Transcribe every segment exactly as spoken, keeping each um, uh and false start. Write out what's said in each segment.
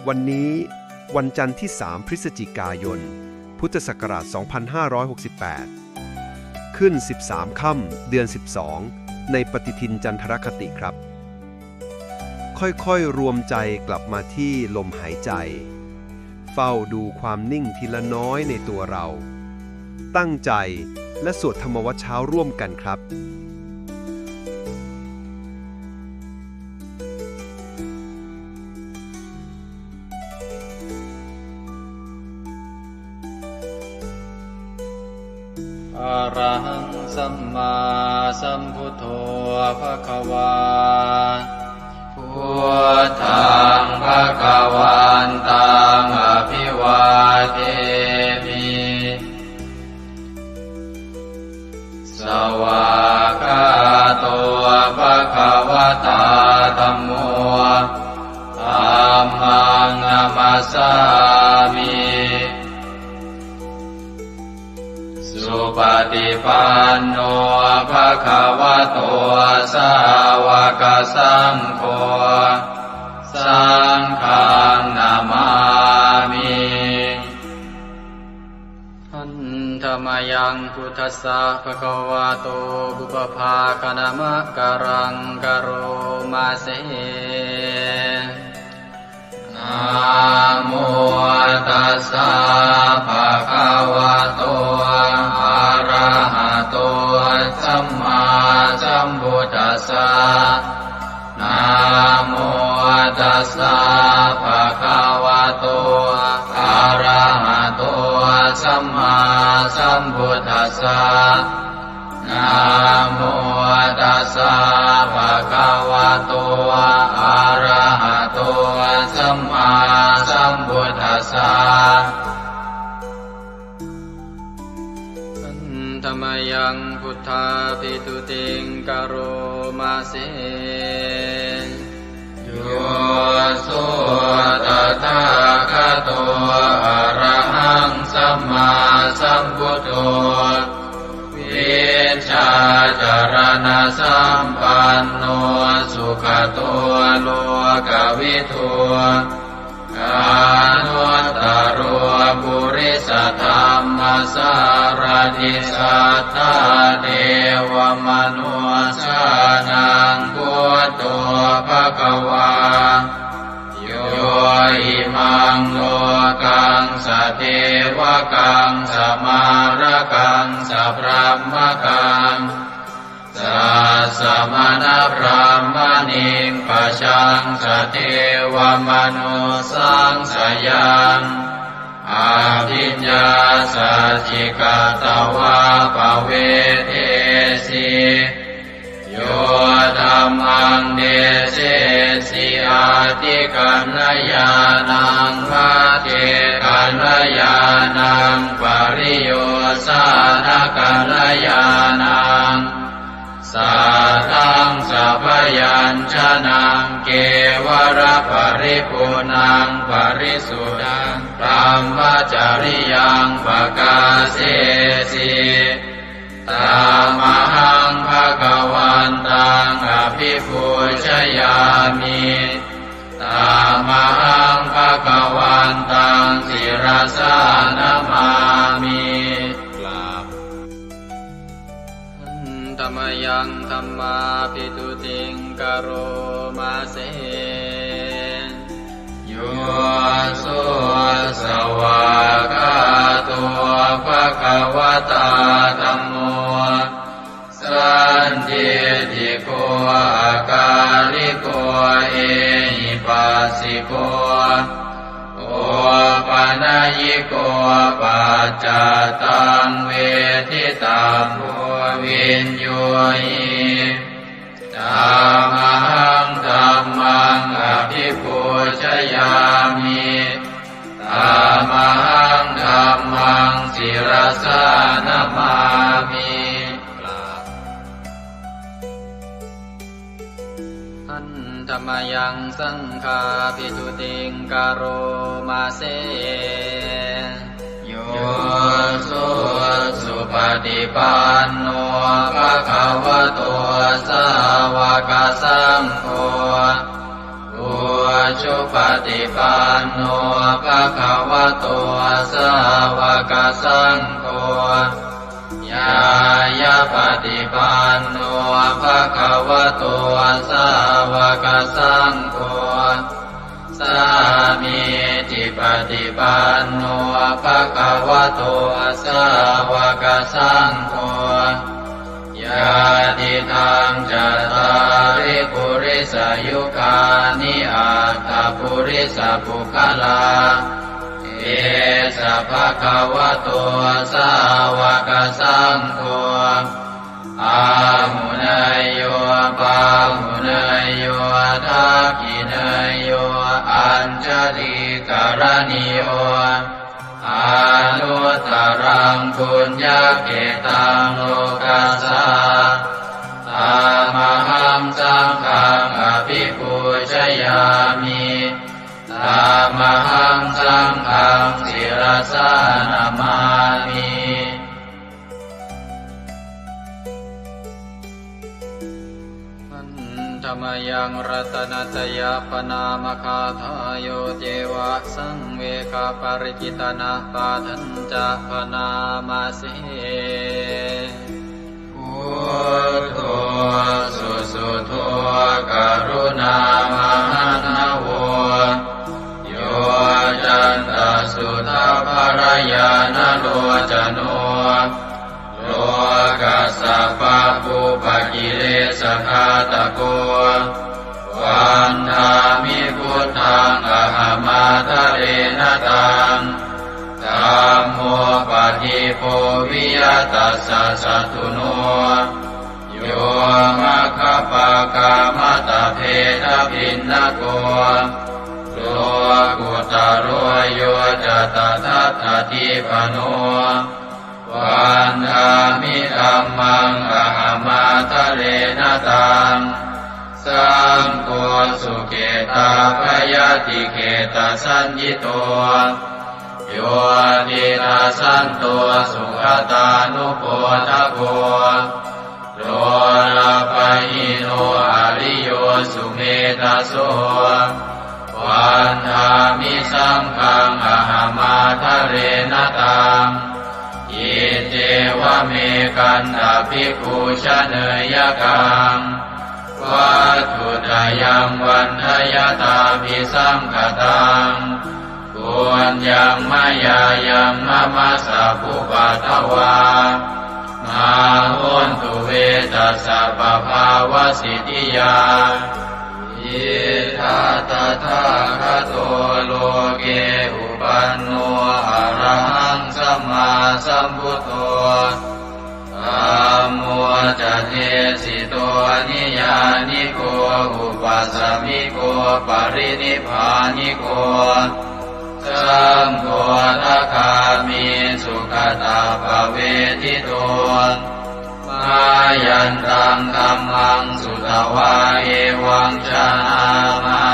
วันนี้วันจันทร์ที่ สาม พฤศจิกายน พุทธศักราช สองพันห้าร้อยหกสิบแปด ขึ้น สิบสาม ค่ำ เดือน สิบสอง ในปฏิทินจันทรคติครับ ค่อยๆ รวมใจกลับมาที่ลมหายใจ เฝ้าดูความนิ่งทีละน้อยในตัวเรา ตั้งใจและสวดธรรมวัตรเช้าร่วมกันครับ Arahaṃ sammāsambuddho bhagavā. Buddhaṃ bhagavantaṃ abhivādemi. Svākkhāto bhagavatā dhammo. Dhammaṃ namassāmi. Supaṭipanno bhagavato sāvakasaṅgho. Saṅghaṃ namāmi. Handa mayaṃ buddhassa bhagavato pubbabhāganamakāraṃ karoma se. Namo tassa bhagavato arahato sammāsambuddhassa. Namo tassa bhagavato arahato sammāsambuddhassa. Namo tassa bhagavato arahato sammāsambuddhassa. Handa mayaṃ buddhābhistutiṃ karoma se. Yo so tathāgato arahaṃ sammāsambuddho, vijjācaraṇasampanno sugato lokavidū, anuttaro purisadammasārathi satthā devamanussānaṃ buddho bhagavā. Yo imaṃ lokaṃ sadevakaṃ samārakaṃ sabrahmakaṃ sassamaṇabrāhmaṇiṃ pajaṃ sadevamanussānaṃ sayaṃ abhiññāsacchikatvā pavedesi. Yo dhammaṃ desesi atthikaññāṇaṃ, pacchekakaññāṇaṃ, pariyosānakaññāṇaṃ, sātthaṃ sabyañjanaṃ, kevalaparipuṇṇaṃ parisuddhaṃ brahmacariyaṃ pakāsesi. Tamahaṃ bhagavantaṃ abhipūjayāmi. Tamahaṃ bhagavantaṃ sirasā namāmi. กราบ Handa mayaṃ dhammābhistutiṃ karoma se. Yo so svākkhāto bhagavatā dhammo, sandiṭṭhiko akāliko ehipassiko opanayiko paccattaṃ veditabbo viññūhi. Tamahaṃ dhammaṃ abhipūjayāmi. Tamahaṃ dhammaṃ sirasā namāmi. กราบ Handa mayaṃ saṅghābhistutiṃ karoma se. Yo so supaṭipanno bhagavato sāva sāvakasaṅgho, ujupaṭipanno bhagavato sāvakasaṅgho, ñāyapaṭipanno bhagavato sāvakasaṅgho, sāmīcipaṭipanno bhagavato sāvakasaṅgho, yadidaṃ cattāri purisayugāni aṭṭha purisapuggalā, esa bhagavato sāvakasaṅgho, āhuneyyo pāhuneyyo dakkhiṇeyyo añjalikaraṇīyo, anuttaraṃ puññakkhettaṃ lokassā. Tamahaṃ saṅghaṃ abhipūjayāmi. Tamahaṃ saṅghaṃ sirasā namāmi. Handa mayaṃ ratanattayappaṇāmagāthā, yo ceva saṃvegaparikittanapāṭhañca bhaṇāma se. Buddho susuddho karuṇāmahaṇṇavo, yoccantasuddhabbarañāṇalocano, lokassa pabbupakilesagāthako, vandāmi buddhaṃ ahamādarena taṃ. Dhammo padīpo viya tassa satthuno, yo maggapākamattabhedabhinnako, lokuttaro yo ca tadattadīpano, vandāmi dhammaṃ ahamādarena taṃ. Saṅgho sukhitavayadikhettasaññito, yo tidasanto sugatānubodhako, lolapahīno ariyo sumedhaso, vandāmi saṅghaṃ ahamādarena taṃ. Iccevamekantabhikkhū janeyakaṃ, vatthuttayaṃ vandayattabhisaṅkhataṃ, puññaṃ mayā yaṃ mama sabbupaddavā, mā hontu ve tassa pabhāvasiddhiyā. Idha tathāgato loke upanno arahaṃ sammāsambuddho, dhammo ca desito niyyāniko upasamiko parinibbāniko, saṅgho sakāmi sugatappavedito. Mayantaṃ dhammaṃ sutvā evaṃ janāma,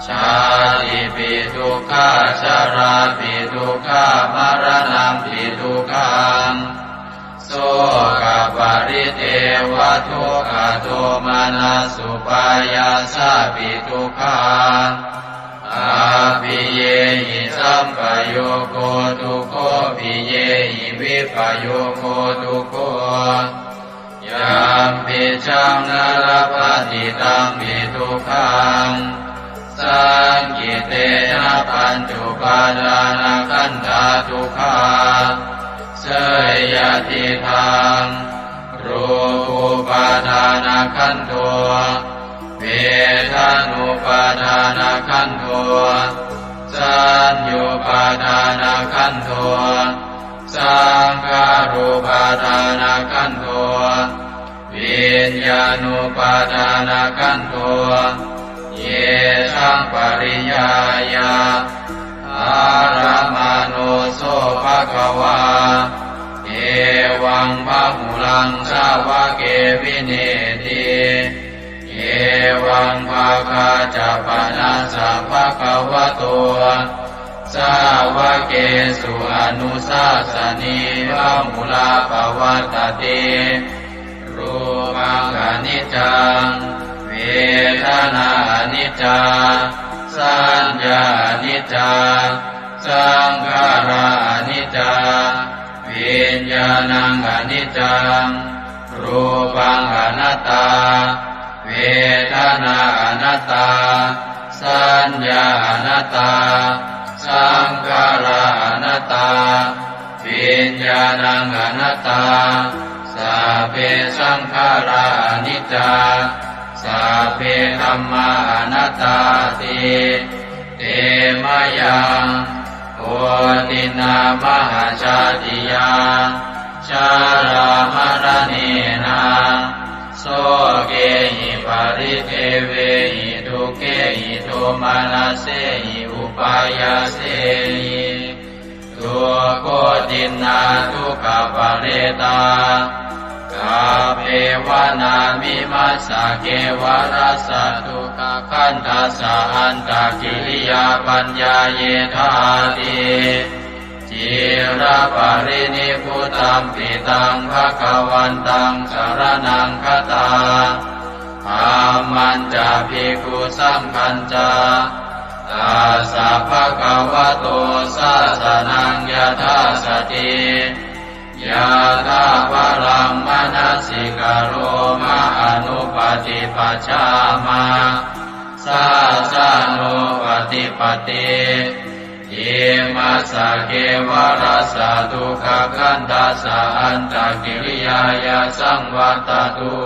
jātipi dukkhā jarāpi dukkhā maraṇampi dukkhaṃ, sokaparidevadukkhadomanassupāyāsāpi dukkhā, appiyehi sampayogo dukkho, piyehi vippayogo dukkho, yampicchaṃ na labhati tampi dukkhaṃ, saṅkhittena pañcupādānakkhandhā dukkhā. Seyyathidaṃ, rūpūpādānakkhandho, vedanūpādānakkhandho, saññupādānakkhandho, saṅkhārūpādānakkhandho, viññāṇūpādānakkhandho, yesaṃ pariññāya ārammaṇo so bhagavā, evaṃ bahulaṃ sāvake vineeti. Evaṃ bhāgā ca panassa bhagavato sāvakesu anussāsanī bahulā pavattati. Rūpaṃ aniccaṃ, aniccā, saññā aniccā, saṅkhārā aniccā, viññāṇaṃ aniccaṃ, rūpaṃ anattā, vedanā anattā, saññā anattā, saṅkhārā anattā, viññāṇaṃ anattā, sabbe saṅkhārā aniccā, sabbe dhammā anattāti. Te mayaṃ otiṇṇā mahāsātiyā jarāmaraṇena sokehi paridevehi dukkhehi domanassehi upāyāsehi dukkhotiṇṇā dukkhaparetā kappeva nāmimassa kevalassa dukkhakhandhassa antakiriyā paññāyethāti. Ciraparinibbutampi taṃ bhagavantaṃ saraṇaṃ gatā, dhammañca bhikkhusaṅghañca, tassa bhagavato sāsanaṃ yathāsati yathābalaṃ manasikaroma anupaṭipajjhāma sāsanūpaṭipatti. Imassa kevalassa dukkhakhandhassa antakiriyāya saṃvattatu.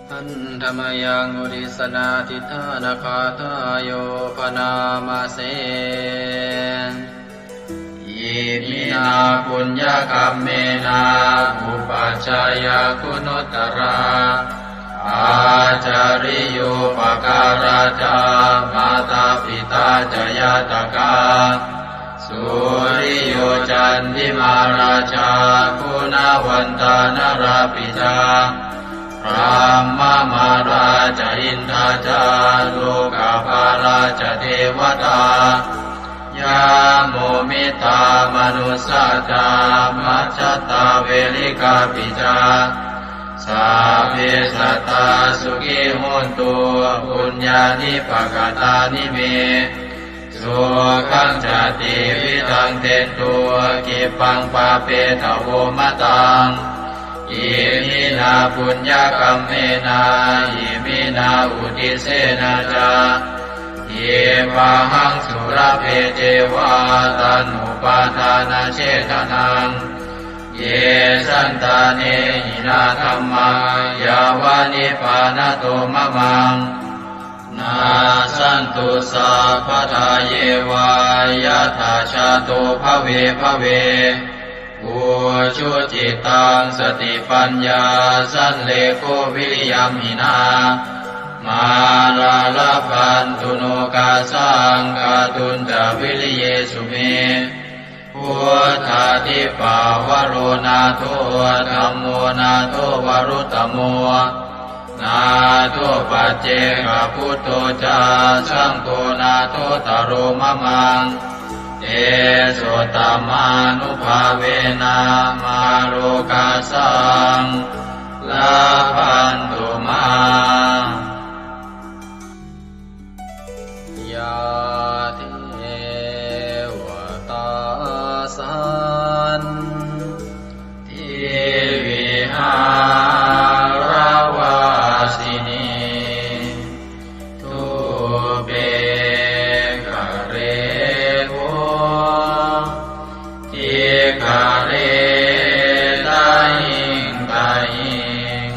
Handa mayaṃ uddissanādhiṭṭhānagāthāyo bhaṇāma se. Iminā puññakammena upajjhāyā guṇuttarā ācariyūpakārā ca mātā pitā ca ñātakā suriyo candimā rājā guṇavantā narāpi ca brahmamārā ca indā ca lokapālā ca devatā yamo mittā manussā ca majjhattā verikāpi ca. Sabbe sattā sukhī hontu puññāni pakatāni me sukhañca tividhaṃ dentu khippaṃ pāpetha vomataṃ. Iminā puññakammena iminā uddisena ca khippāhaṃ sulabhe ceva taṇhupādānachedanaṃ. Ye santāne hinā dhammā yāva nibbānato mamaṃ nassantu sabbadā yeva yattha jāto bhave bhave. Ujucittaṃ satipaññā sallekho viriyamhinā mārā labhantu nokāsaṃ kātuñca viriyesu me. Buddhādhipavaro nātho dhammo nātho varuttamo nātho paccekabuddho ca saṅgho nāthottaro mamaṃ. Tesottamānubhāvena mārokāsaṃ labhantu mā. Yā devatā santi vihāravasinī thūpe ghare bodhighare tahiṃ tahiṃ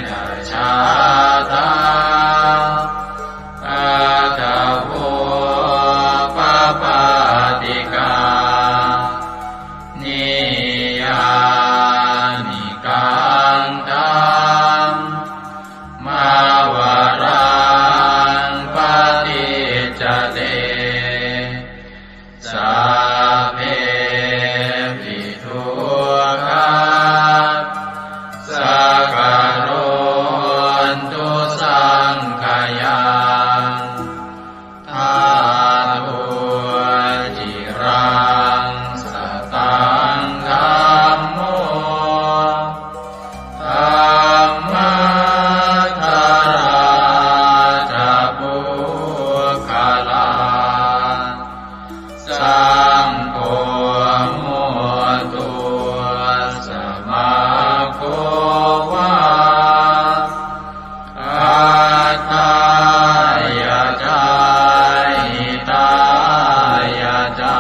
saṃsedajātā athavopapātikā niyyānikaṃ dhammavaraṃ paṭicca te sabbepi dukkhā saṅkarontu saṅkhayaṃ. Tato ciraṃ sataṃ dhammo dhammaddharā ca puggalā saṅgho hotu samaggo va atthāya ca hitāya ca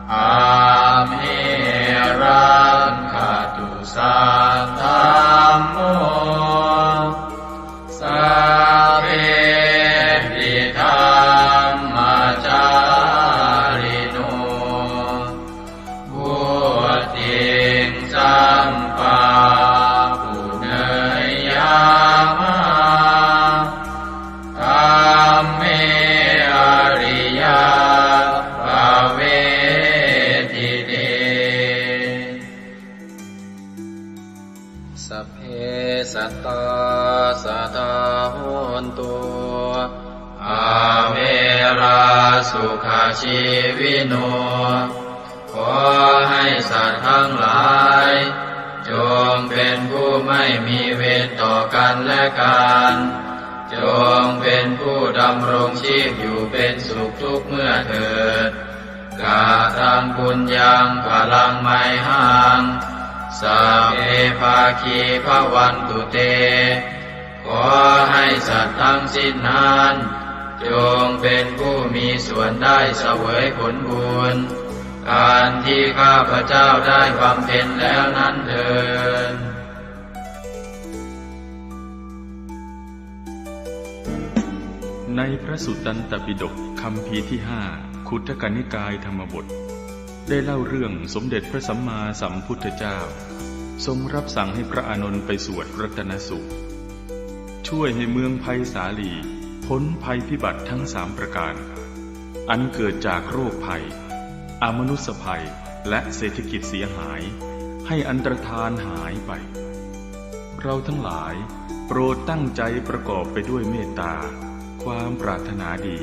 amhe rakkhatu saddhammo sabbepi dhammacārino vuḍḍhiṃ sampāpuṇeyyāma dhamme ariyappavedite. Sabbe sattā sadā hontu averā sukhajīvino. ขอให้สัตว์ทั้งหลาย จงเป็นผู้ไม่มีเวรต่อกันและกัน จงเป็นผู้ดำรงชีพอยู่เป็นสุขทุกเมื่อเถิด Kataṃ puññaṃ phalaṃ mayhaṃ sabbe bhāgī bhavantu te. ขอให้สัตว์ทั้งสิ้นนั้น จงเป็นผู้มีส่วนได้เสวยผลบุญ อันที่ข้าพเจ้าได้บำเพ็ญแล้วนั้นเทอญ ในพระสุตตันตปิฎกคัมภีร์ที่ห้า คุตกนิกายธรรมบท ได้เล่าเรื่องสมเด็จพระสัมมาสัมพุทธเจ้า ทรงรับสั่งให้พระอานนท์ไปสวดรัตนสูตร ช่วยให้เมืองไพศาลีพ้นภัยพิบัติทั้งสามประการ อันเกิดจากโรคภัย อมนุสสภัย และเศรษฐกิจเสียหาย ให้อันตรธานหายไป เราทั้งหลายโปรดตั้งใจประกอบไปด้วยเมตตา ความปรารถนาดี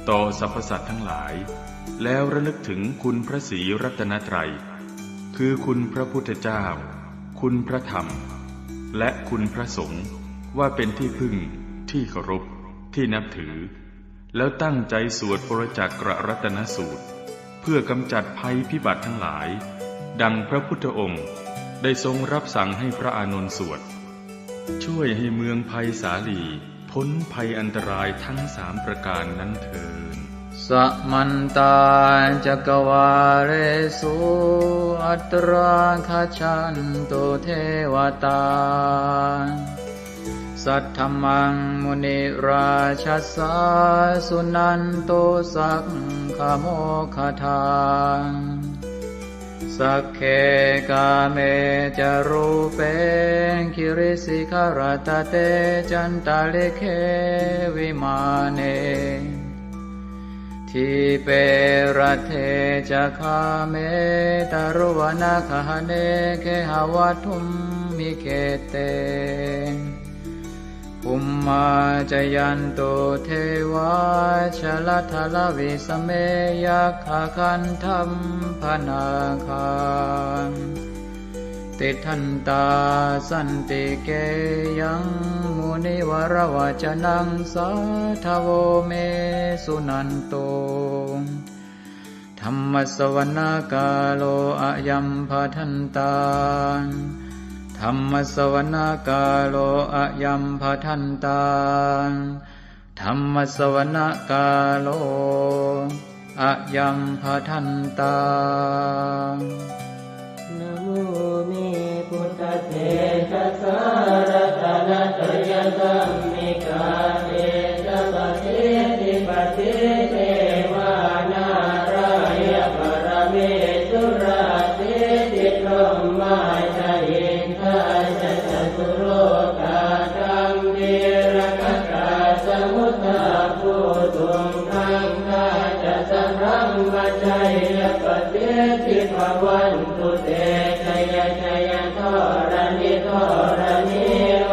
ต่อสรรพสัตว์ทั้งหลาย แล้วระลึกถึงคุณพระศรีรัตนตรัย คือคุณพระพุทธเจ้า คุณพระธรรม และคุณพระสงฆ์ ว่าเป็นที่พึ่ง ที่เคารพ ที่นับถือ แล้วตั้งใจสวดปรจักกรัตนสูตร เพื่อกำจัดภัยพิบัติทั้งหลาย ดังพระพุทธองค์ได้ทรงรับสั่งให้พระอานนท์สวด ช่วยให้เมืองไพศาลีพ้นภัยอันตรายทั้งสามประการนั้นเทอญ Samantā cakkavāḷesu atrāgacchantu devatā. Saddhammaṃ munirājassa suṇantu saggamokkhadaṃ. Sagge kāme ca rūpe girisikharataṭe cantalikkhe vimāne, dīpe raṭṭhe ca gāme taruvanagahane gehavatthumhi khette, bhummā cāyantu devā jalathalavisame yakkhagandhabbanāgā, tiṭṭhantā santike yaṃ munivaravacanaṃ sādhavo me suṇantu. Dhammassavanakālo ayambhadantā. Dhammassavanakālo ayambhadantā. Dhammassavanakālo ayambhadantā. Namo me Buddhatejasā ratanattayadhammikā esa pasiddhi pasīdevā nārāya paramesurā siddhibrahmā ca indā ca catulokā gambhīrakkhakā samuddā bhūtuṃ gaṅgā ca sabrahmajayya pasiddhi bhavantu te. Jaya jaya dharaṇi dharaṇī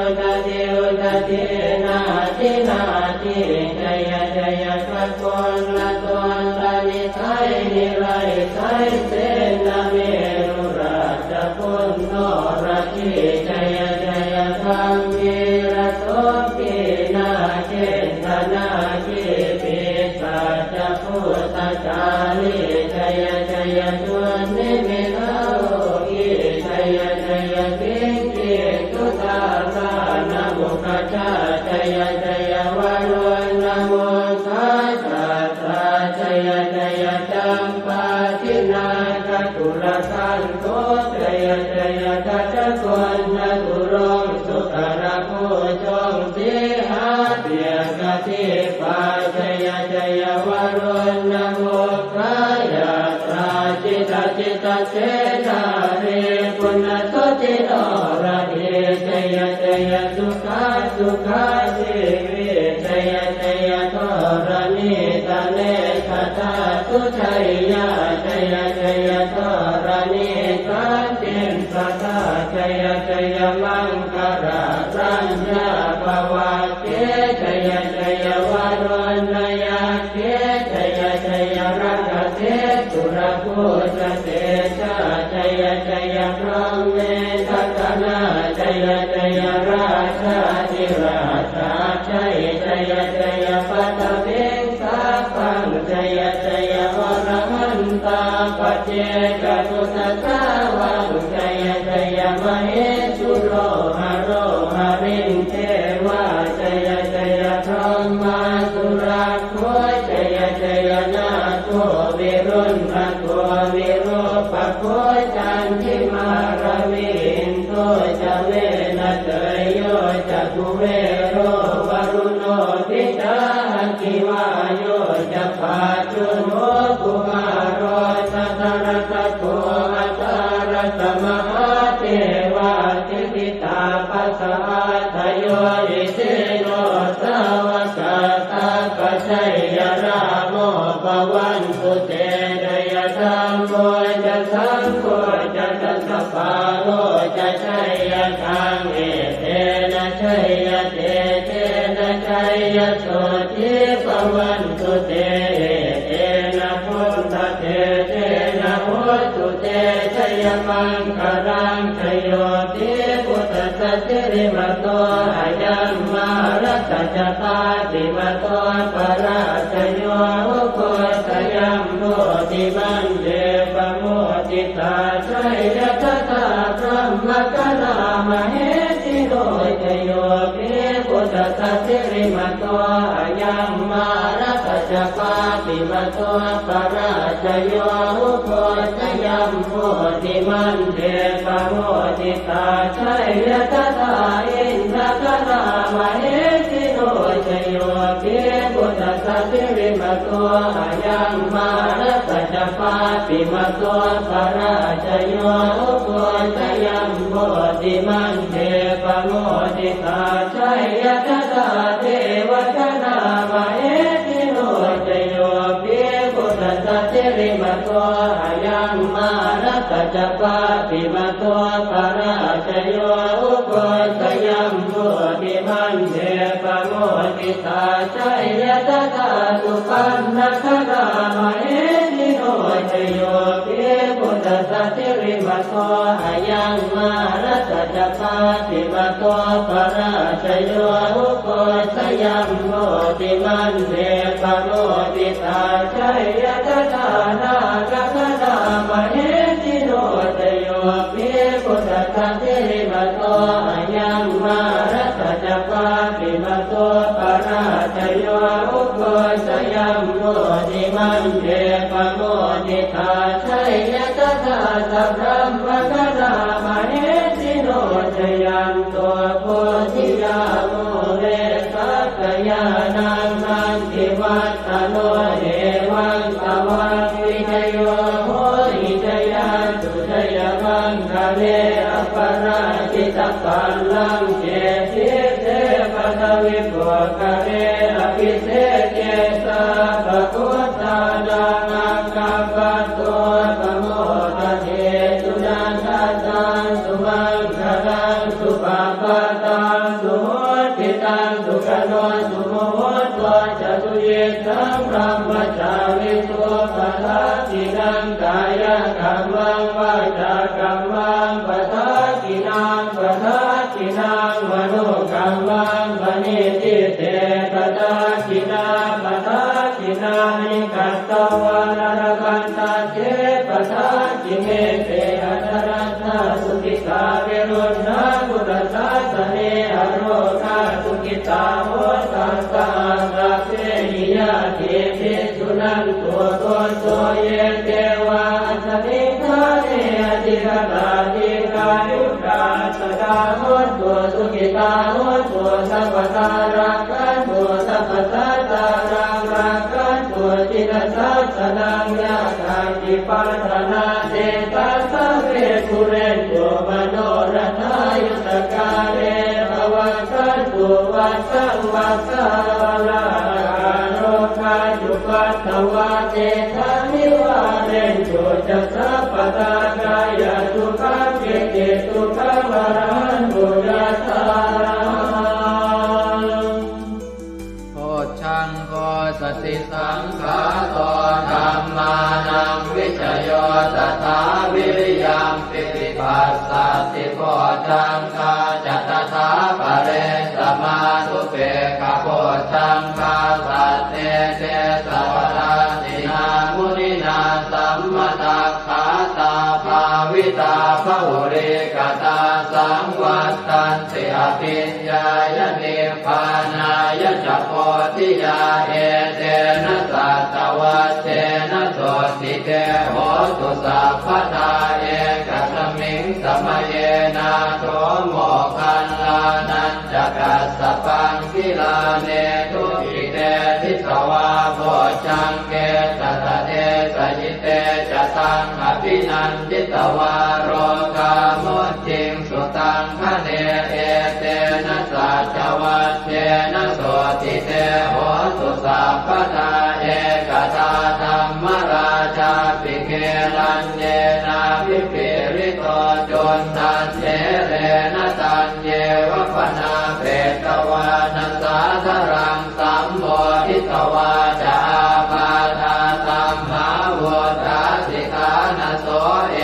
udadhi udadhī nadi nadī jaya jaya gaganalatanala nidai nilai jai sena meru rājabala noradī jaya jaya gambhīra sombhī nāgendanāgī pisāca bhūtakālī jaya jaya dunnimittarogī jaya jaya siṅgī sudādānamukhajā jaya jaya varuṇamukhasātrā jaya jaya campādināgakulagantho jaya jaya gajagonnaturaṅ sukarabhujaṅ sīhabyagghadīpā jaya jaya varuṇamukhayātrā jita jita senārī puna suddhi noradī jaya jaya sukhā sukhā jīvī jaya jaya dharaṇītale sadā sujayā jaya jaya dharaṇī santin sadā jaya jaya maṅkararaññā bhavagge jaya jaya varuṇayakkhe jaya jaya rakkhase surabhujatejā jaya jaya brahmendagaṇā jaya jaya rājādhirājā jaya jaya jaya paṭhaviṃ sabbaṃ jaya jaya arahantā paccekabuddhasāvaṃ jaya jaya mahesuro haro harindevā jaya jaya brahmā surakkho jaya jaya nāgo viruḷhako virūpakkho candimā ravi indo ca venateyyo ca kuvero varuṇopi ca aggi vāyo ca pājuṇho kumāro dhataraṭṭhako aṭṭhārasa mahādevā siddhitāpasa-ādayo isino sāvakā sabbe jaya rāmo bhavantu te jaya dhammo ca saṅgho ca dasapālo ca jayakaṃ etena jayatejena jayasotthī bhavantu te etena buddhatejena hotu te jayamaṅgalaṃ jayo pi buddhassa sirīmato ayaṃ mārassa ca pāpimato parājayo ugghosayuṃ bodhimaṇḍe pamoditā jaya tadā brahmagaṇā mahesino jayo pi buddhassa sirīmato ayaṃ mārassa ca pāpimato parājayo ugghosayuṃ bodhimaṇḍe pamoditā jaya tadā indagaṇā mahesino jayo pi buddhassa sirīmato ayaṃ mārassa ca pāpimato parājayo ugghosayuṃ bodhimaṇḍe pamoditā jaya tadā devagaṇā mahesino jayo pi buddhassa sirīmato ayaṃ mārassa ca pāpimato parājayo ugghosayuṃ bodhimaṇḍe pamoditā jaya tadā supaṇṇagaṇā mahesino jayo pi buddhassa sirīmato ayaṃ mārassa ca pāpimato parājayo ugghosayuṃ bodhimaṇḍe pamoditā jaya tadā nāgagaṇā mahesino jayo pi buddhassa sirīmato ayaṃ mārassa ca pāpimato parājayo ugghosayuṃ bodhimaṇḍe pamoditā jaya tadā sabrahmagaṇā mahesino bodhiyā mūle sakyānaṃ nandivaḍḍhano, evaṃ tvaṃ vijayo hohi jayassu jayamaṅgale, aparājitapallaṅke sīse paṭhavipokkhare, abhiseke sabbabuddhānaṃ aggappatto pamodati. Sunakkhattaṃ sumaṅgalaṃ supabhātaṃ suhuṭṭhitaṃ, sukhaṇo sumuhutto ca suyiṭṭhaṃ brahmacārisu, padakkhiṇaṃ kāyakammaṃ vācākammaṃ padakkhiṇaṃ, padakkhiṇaṃ manokammaṃ paṇidhī te padakkhiṇā, padakkhiṇāni katvāna labhantatthe padakkhiṇe. Te atthaladdhā sukhitā viruḷhā buddhasāsane, arogā sukhitā hotha saha sabbehi ñātibhi. Suṇantu bhonto ye devā asmiṃ ṭhāne adhigatā dīghāyukā sadā hontu, sukhitā hontu sabbadā, rakkhantu sabbasatāraṃ, rakkhantu jinasāsanaṃ. Yā kāci patthanā te tā sabbe pūrentu manorathā. Yuttakāle pavassantu vassaṃ vassā, ālāhakā rogā cupaddavā, tesaṃ nivārentu ca sabbadā, kāyasukhaṃ cittisukhaṃ arahantu yathārahaṃ. Bojjhaṅgo satisaṅkhāto dhammānaṃ vicayo tathā, viriyampīti passaddhi bojjhaṅgā ca tathāpare samādhupekkhabojjhaṅgā, sattete sabbadassinā muninā sammadakkhātā bhāvitā bahulīkatā, saṃvattanti abhiññāya nibbānāya ca bodhiyā. Etena saccavajjena sotthi te hotu sabbadā. Ekasmiṃ samaye nātho moggallānañca kassapaṃ gilāne dukkhite disvā bojjhaṅge satta desayi. Te ca taṃ abhinanditvā rogā mucciṃsu taṅkhaṇe. Etena saccavajjena sotthi te hotu sabbadā. Ekadā dhammarājāpi gelaññenābhipīḷito, cundattherena taññeva bhaṇāpetvāna sādaraṃ, sammoditvā ca ābādhā tamhā vuṭṭhāsi ṭhānaso.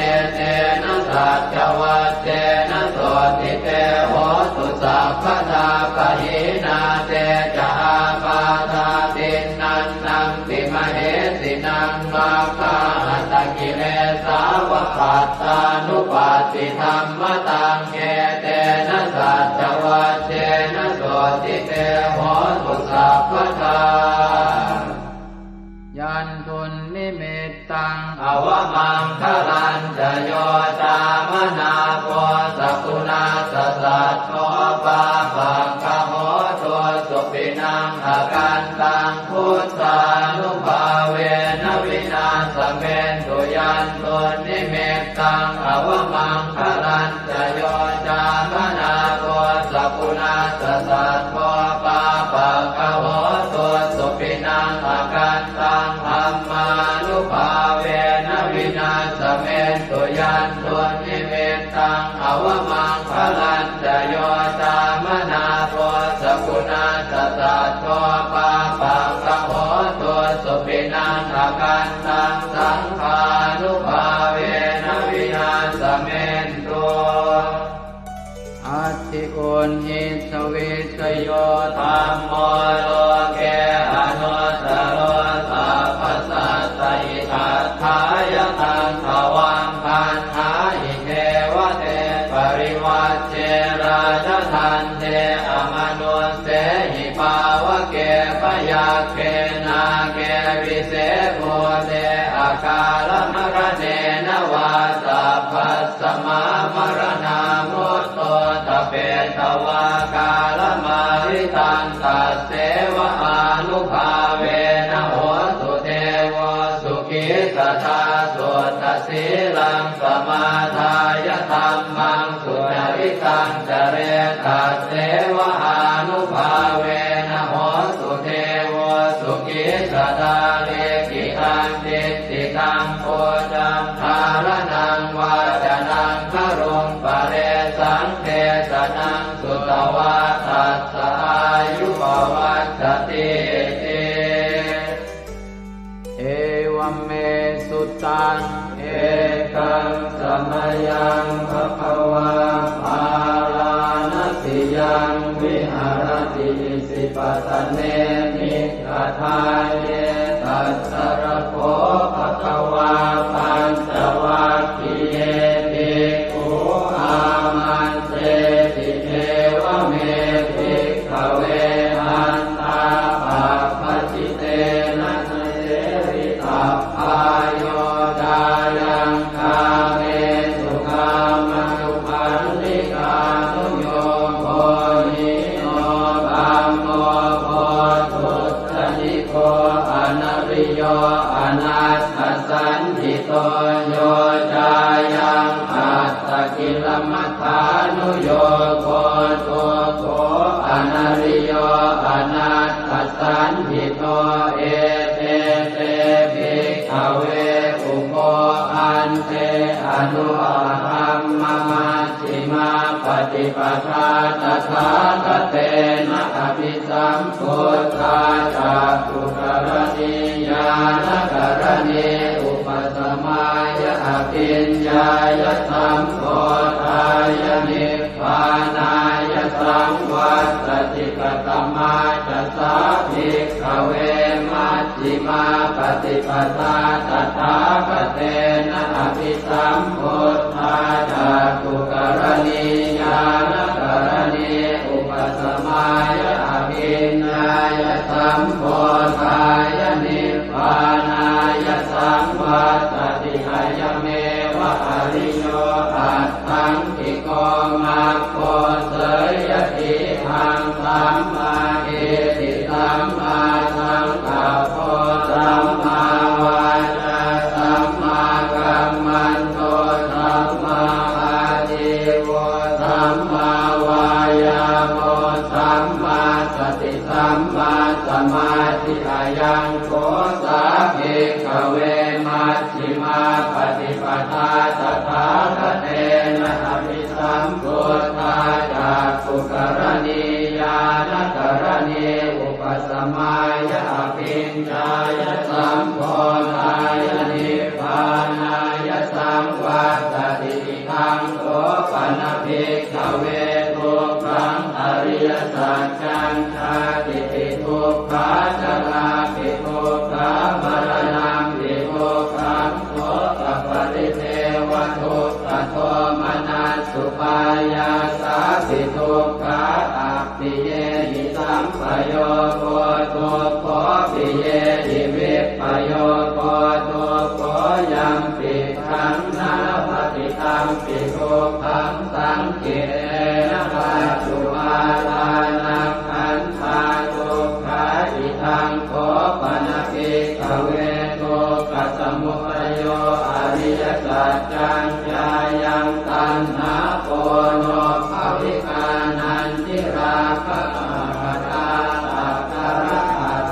Etena saccavajjena sotthi te hotu sabbadā. Pahīnā te ca ābādhā tiṇṇannampi mahesinaṃ, maggāhatakilesāva pattānuppattidhammataṃ. Etena saccavajjena sotthi te hotu sabbadā. Yandunnimittaṃ avamaṅgalañca yo cāmanāpo sakuṇassa saddo, pāpaggaho dussupinaṃ akantaṃ, buddhānubhāvena vināsamentu. Yandunnimittaṃ avamaṅgalañca yo cāmanāpo sakuṇassa saddo, pāpaggaho dussupinaṃ akantaṃ, dhammānubhāvena vināsamentu. Yandunnimittaṃ avamaṅgalañca yo cāmanāpo sakuṇassa saddo, pāpaggaho dussupinaṃ akantaṃ, saṅghānubhāvena vināsamentu. Atthi uṇhissa vijayo dhammo loke anuttaro, sabbasattahitatthāya taṃ tvaṃ gaṇhāhi devate. Parivajje rājadaṇḍe amanussehi pāvake, byagghe nāge vise bhūte akālamaraṇena vā, sabbasmā maraṇā mutto ṭhapetvā tasseva ānubhāvena hotu devo sukhī sadā. Suddhasīlaṃ samādāya dhammaṃ sucaritaṃ care tasseva ānubhāvena hotu devo sukhī sadā. Likkhitaṃ cintitaṃ pūjaṃ dhāraṇaṃ vācanaṃ garuṃ paresaṃ desanaṃ sutvā tassa āyu pavaḍḍhatīti. Evaṃ me sutaṃ. Ekaṃ samayaṃ bhagavā bārāṇasiyaṃ viharati isipatane migadāye. Tatra kho bhagavā pañcavaggiye bhikkhū āmantesi: Evaṃ me bhikkhave antā pabbajitena na sevitabbā. Yo cāyaṃ kāmesu kāmasukhallikānuyogo hīno gammo pothujjaniko anariyo anatthasañhito. Yo cāyaṃ attakilamathānuyogo dukkho anariyo anatthasañhito. Ete te bhikkhave ubho ante anupagamma majjhimā paṭipadā tathāgatena abhisambuddhā cakkhukaraṇī ñāṇakaraṇī upasamāya abhiññāya sambodhāya nibbānāya saṃvattati. Katamā ca sā bhikkhave maj jhimā paṭipadā tathāgatena abhisambuddhā cakkhukaraṇī ñāṇakaraṇī upasamāya abhiññāya sambodhāya nibbānāya saṃvattati. Ayameva ariyo aṭṭhaṅgiko maggo seyyathīdaṃ: sammādiṭṭhi sammāsaṅkappo sammāvācā sammākammanto sammāājīvo sammāvāyāmo sammāsati sammāsamādhi. Ayaṃ kho sā bhikkhave maj jhimā paṭipadā tathāgatena abhisambuddhā cakkhukaraṇī ñāṇakaraṇī upasamāya abhiññāya sambodhāya nibbānāya saṃvattati. Idaṃ kho pana bhikkhave dukkhaṃ ariyasaccaṃ: jātipi dukkhā jarāpi dukkhā maraṇampi dukkhaṃ sokaparidevadukkhadomanassupāyāsāpi dukkhā appiyehi sampayogo dukkho piyehi vippayogo dukkho yampicchaṃ na labhati tampi dukkhaṃ saṅkhittena pañcupādānakkhandhā dukkhā. Idaṃ kho pana bhikkhave dukkhasamudayo ariyasaccaṃ: yāyaṃ taṇhā ponobbhavikā nandirāgasahagatā tatra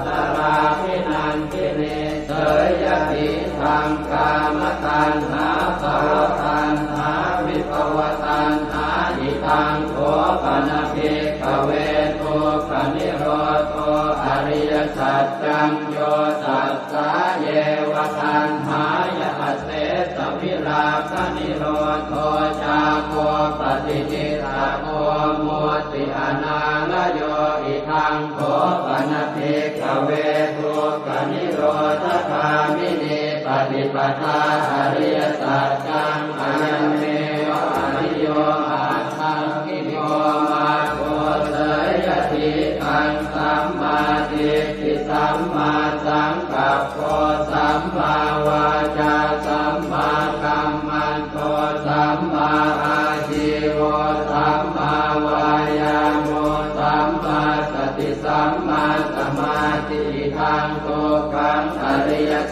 tatrābhinandinī, seyyathīdaṃ: kāmataṇhā bhavataṇhā vibhavataṇhā. Idaṃ kho pana bhikkhave dukkhanirodho ariyasaccaṃ: yo tassāyeva taṇhāya asesavirāganirodho cāgo paṭinissaggo mutti anālayo. Idaṃ kho pana bhikkhave dukkhanirodhagāminī paṭipadā ariyasaccaṃ: ayameva ariyo aṭṭhaṅgiko maggo seyyathīdaṃ: sammādiṭṭhi sammāsaṅkappo sammāvācā sammākammanto sammāājīvo sammāvāyāmo sammāsati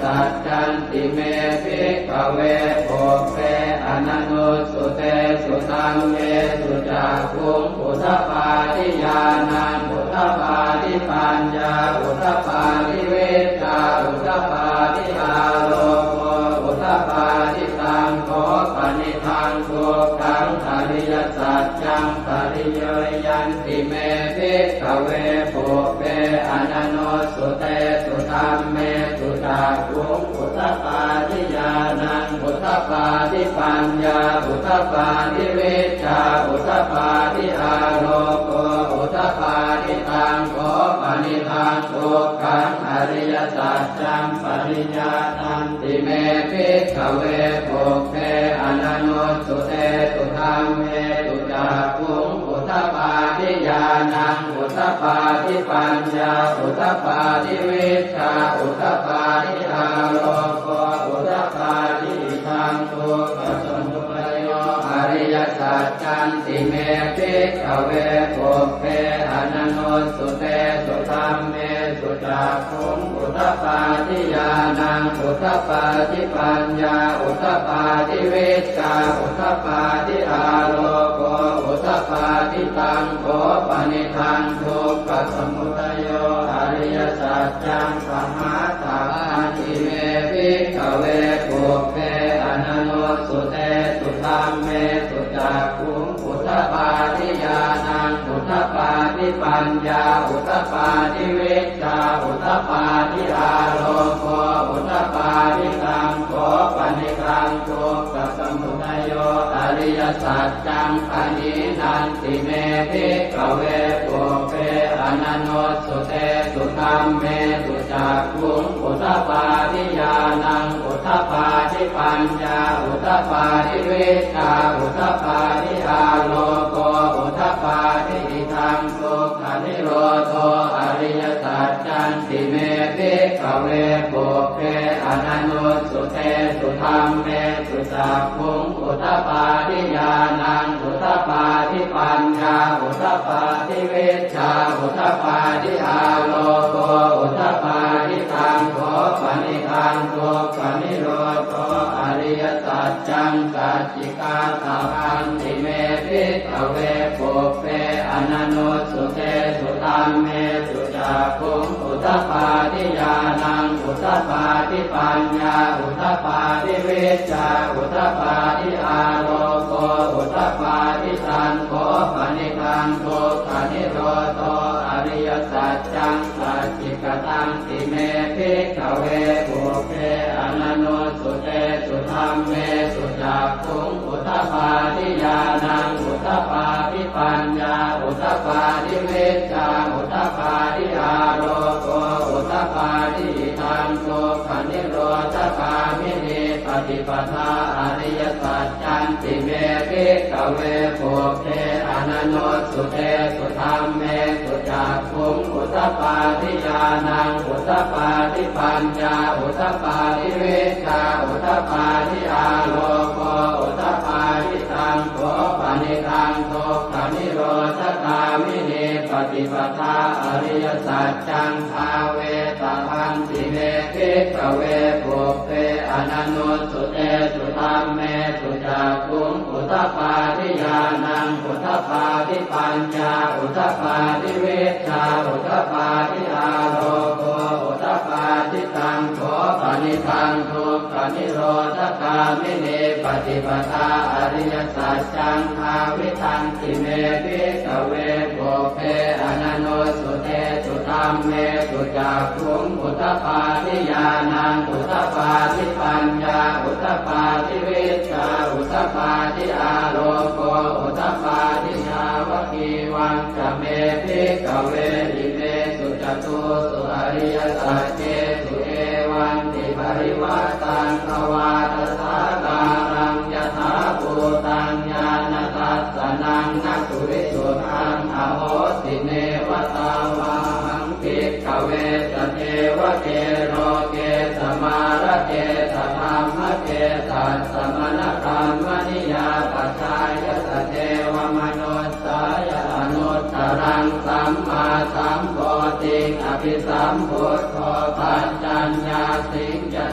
Saccanti me bhikkhave pubbe ananussutesu dhammesu cakkhuṃ udapādi ñāṇaṃ udapādi paññā udapādi vijjā udapādi āloko udapādi. Taṃ kho panidaṃ dukkhaṃ ariyasaccaṃ pariññeyyanti me bhikkhave pubbe ananussutesu dhammesu cakkhuṃ udapādi ñāṇaṃ udapādi paññā udapādi vijjā udapādi āloko udapādi. Taṃ kho panidaṃ dukkhaṃ ariyasaccaṃ pariññātanti me bhikkhave pubbe ananussutesu dhammesu cakkhuṃ udapādi ñāṇaṃ udapādi paññā udapādi vijjā udapādi āloko udapādi. Idaṃ dukkhasamudayo ariyasaccanti me bhikkhave pubbe ananussutesu dhammesu cakkhuṃ udapādi ñāṇaṃ udapādi paññā udapādi vijjā udapādi āloko udapādi. Taṃ kho panidaṃ dukkhasamudayo ariyasaccaṃ pahātabbanti me bhikkhave pubbe ananussutesu dhammesu cakkhuṃ udapādi ñāṇaṃ udapādi paññā udapādi vijjā udapādi āloko udapādi. Taṃ kho panidaṃ dukkhasamudayo ariyasaccaṃ pahīnanti me bhikkhave pubbe ananussutesu dhammesu cakkhuṃ udapādi ñāṇaṃ udapādi paññā udapādi vijjā udapādi āloko udapādi. Idaṃ dukkhanirodho ariyasaccanti me bhikkhave pubbe ananussutesu dhammesu cakkhuṃ udapādi ñāṇaṃ udapādi paññā udapādi vijjā udapādi āloko udapādi. Taṃ kho panidaṃ dukkhanirodho ariyasaccaṃ sacchikātabbanti me bhikkhave pubbe ananussutesu dhammesu cakkhuṃ udapādi ñāṇaṃ udapādi paññā udapādi vijjā udapādi āloko udapādi. Taṃ kho panidaṃ dukkhanirodho ariyasaccaṃ sacchikatanti me bhikkhave pubbe ananussutesu dhammesu cakkhuṃ udapādi ñāṇaṃ udapādi paññā udapādi vijjā udapādi āloko udapādi. Idaṃ dukkhanirodhagāminī paṭipadā ariyasaccanti me bhikkhave pubbe ananussutesu dhammesu cakkhuṃ udapādi ñāṇaṃ udapādi paññā udapādi vijjā udapādi āloko udapādi. Taṃ kho panidaṃ dukkhanirodhagāminī paṭipadā ariyasaccaṃ bhāvetabbanti me bhikkhave pubbe ananussutesu dhammesu cakkhuṃ udapādi ñāṇaṃ udapādi paññā udapādi vijjā udapādi āloko udapādi. Taṃ kho panidaṃ dukkhanirodhagāminī paṭipadā ariyasaccaṃ bhāvitanti me bhikkhave pubbe ananussutesu dhammesu cakkhuṃ udapādi ñāṇaṃ udapādi paññā udapādi vijjā udapādi āloko udapādi. Yāvakīvañca me bhikkhave imesu catūsu ariyasaccesu evantiparivaṭṭaṃ dvādasākāraṃ yathābhūtaṃ ñāṇadassanaṃ na suvisuddhaṃ ahosi, neva tāvāhaṃ bhikkhave sadevake loke samārake sadhammake sassamaṇabrāhmaṇiyā pajāya sadevamanussāya anuttaraṃ sammāsambodhiṃ abhisambuddho paccaññāsiṃ ca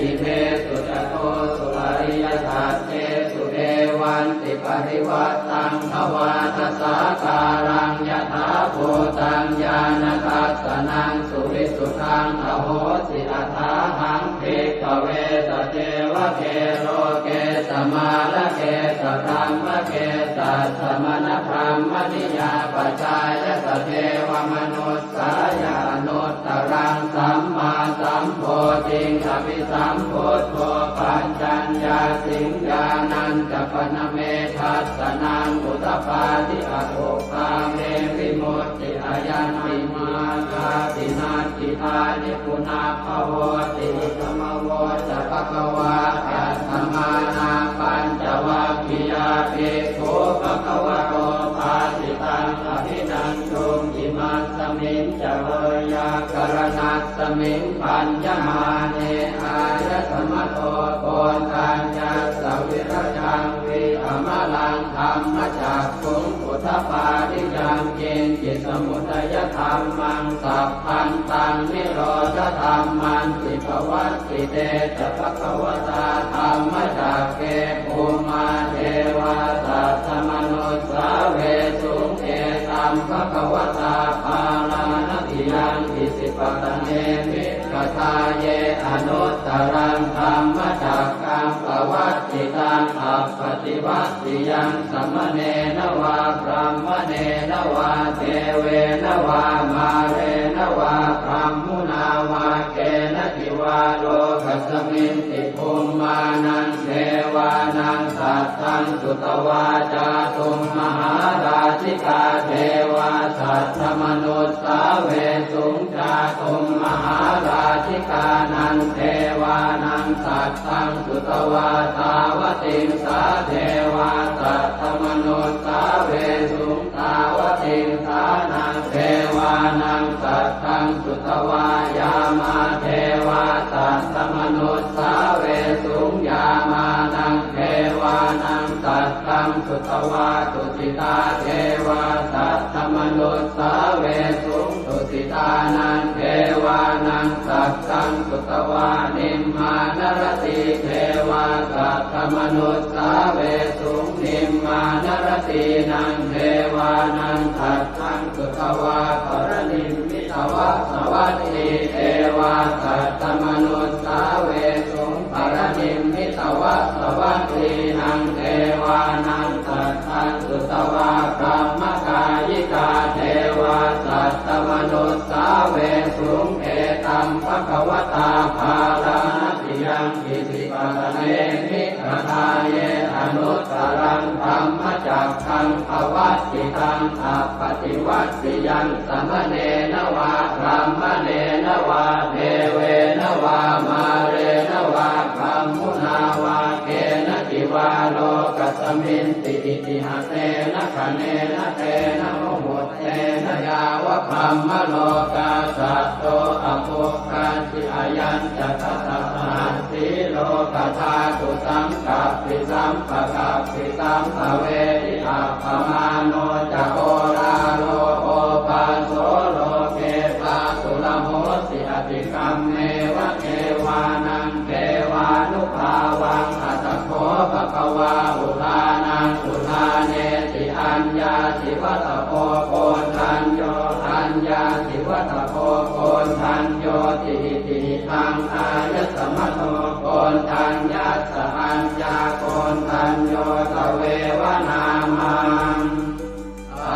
imesu catūsu ariyasaccesu evantiparivaṭṭaṃ dvādasākāraṃ yathābhūtaṃ ñāṇadassanaṃ suvisuddhaṃ ahosi. Athāhaṃ bhikkhave sadevake loke samārake sabrahmake sassamaṇabrāhmaṇiyā pajāya sadevamanussāya anuttaraṃ sammāsambodhiṃ abhisambuddho paccaññāsiṃ. Ñāṇañca pana me dassanaṃ udapādi, akuppā me vimutti, ayaṃ nibbānāti natthidāni punabbhavoti. Idamavoca bhagavā. Attamanā pañcavaggiyā bhikkhū bhagavato bhāsitaṃ abhinanduṃ. Imasmiñca veyyākaraṇasmiṃ bhaññamāne āyasmato Koṇḍaññassa virajaṃ vītamalaṃ dhammacakkhuṃ udapādi: yaṅkiñci samudayadhammaṃ sabbantaṃ nirodhadhammanti. Pavattite ca bhagavatā dhammacakke bhummā devā saddamanussāvesuṃ: etaṃ bhagavatā Bārāṇasiyaṃ Isipatane Migadāye anuttaraṃ dhammacakkaṃ pavattitaṃ appaṭivattiyaṃ samaṇena vā brāhmaṇena vā devena vā mārena vā brahmunā vā kenaci vā lokasminti. Bhummānaṃ devānaṃ saddaṃ sutvā cātummahārājikā devā saddamanussāvesuṃ. Cātummahārājikānaṃ devānaṃ saddaṃ sutvā tāvatiṃsā devā saddamanussāvesuṃ. Tāvatiṃsānaṃ devānaṃ saddaṃ sutvā yāmā devā saddamanussāvesuṃ. Yāmānaṃ devānaṃ saddaṃ sutvā tusitā devā saddamanussāvesuṃ. Tusitānaṃ devānaṃ saddaṃ sutvā nimmānaratī devā saddamanussāvesuṃ. Nimmānaratīnaṃ devānaṃ saddaṃ sutvā paranimmitavasavattī devā saddamanussāvesuṃ. Paranimmitavasavattīnaṃ devānaṃ saddaṃ sutvā brahmakāyikā devā saddamanussāvesuṃ. Etaṃ bhagavatā Bārāṇasiyaṃ Isipatane Migadāye anuttaraṃ dhammacakkaṃ pavattitaṃ appaṭivattiyaṃ samaṇena vā brāhmaṇena vā devena vā mārena vā brahmunā vā kenaci vā lokasminti. Itihasena khaṇena tena muhuttena yāva brahmalokā saddo abbhuggacchi. Ayañca dasa sahassī lokadhātu saṅkappi sampakappi sampavedhi. Appamāṇo ca oḷāro obhāso loke pāturahosi atikkammeva devānaṃ devānubhāvaṃ. Atha kho bhagavā udānaṃ udānesi: aññāsi vata bho Koṇḍañño, aññāsi vata bho Koṇḍaññoti. Itihidaṃ āyasmato Koṇḍaññassa aññākoṇḍañño tveva nāmaṃ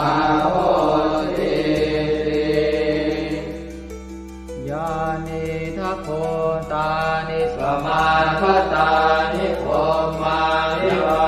ahosīti. Yānīdha bhūtāni samāgatāni bhummāni vā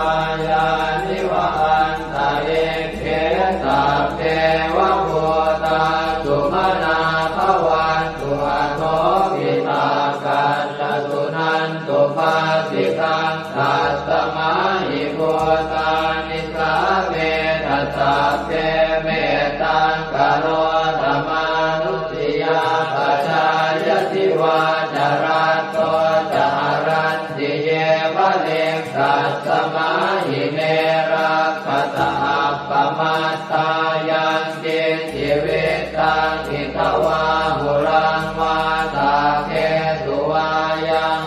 yāni va antalikkhe sabbeva bhūtā sumanā bhavantu athopisakkacca suṇantu bhāsitaṃ. Tasmā hi bhūtā nisāmetha sabbe mettaṃ karotha mānusiyā pajāya divā ca ratto ca haranti ye baliṃ. Tasmā hi ne rakkhatha appamattā yaṅkiñci vittaṃ idha vā huraṃ vā saggesu vā yaṃ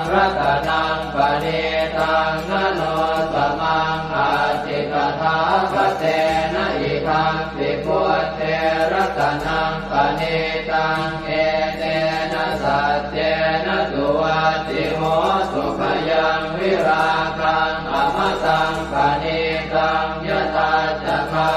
Tena idampi buddhe ratanaṃ paṇītaṃ, etena saccena suvatthi hotu. Khayaṃ virāgaṃ amataṃ paṇītaṃ, yadajjhagā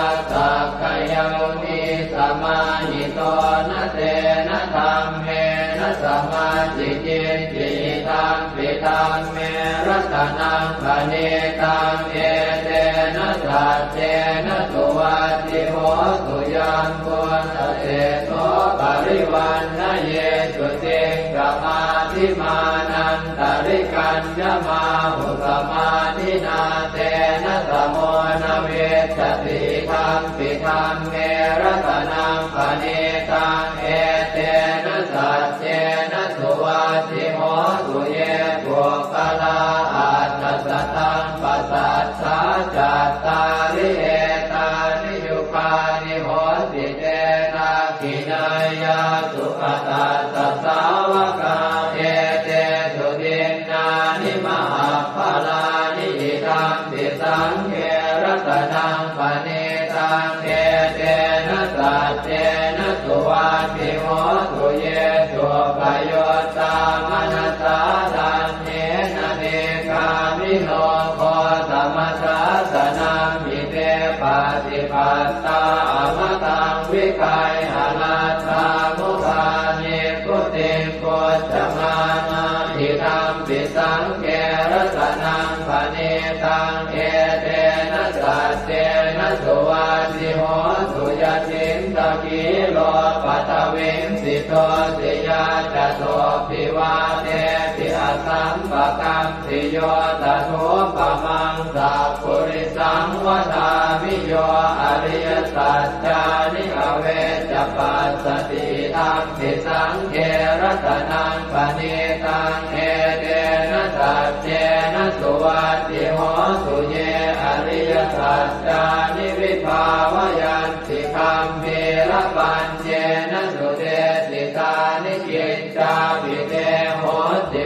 sakyamunī samāhito, na tena dhammena samatthi kiñci. Idampi dhamme ratanaṃ paṇītaṃ, etena saccena suvatthi hotu. Yambuddhaseṭṭho parivaṇṇayī suciṃ, samādhimānantarikaññamāhu, samādhinā tena samo na vijjati. Idampi dhamme ratanaṃ paṇītaṃ, etena saccena suvatthi hotu. Ye puggalā aṭṭha sataṃ pasaṭṭhā, cattāri etāni yugāni honti, te dakkhiṇeyyā sugatassa sāvakā, etesu dinnāni mahapphalāni. Idampi saṅghe ratanaṃ paṇītaṃ, etena saccena suvatthi hotu. Ye suppayuttā manasā daḷhena, nikkāmino gotamasāsanamhi, te pattipattā amataṃ vigayha, laddhā mudhā nibbutiṃ bhuñjamānā. Idampi saṅghe ratanaṃ paṇītaṃ, etena saccena suvatthi hotu. Yacinthakhīlo paṭhaviṃ sito, siyā ca sobbhivātepi asampakampiyo, tathūpamaṃ sappurisaṃ vadāmi, yo ariyasaccāni avecca passati. Idampi saṅghe ratanaṃ paṇītaṃ, etena saccena suvatthi hotu. Ye ariyasaccāni vibhāvayanti, gambhīrapaññena sudesitāni, kiccāpi te honti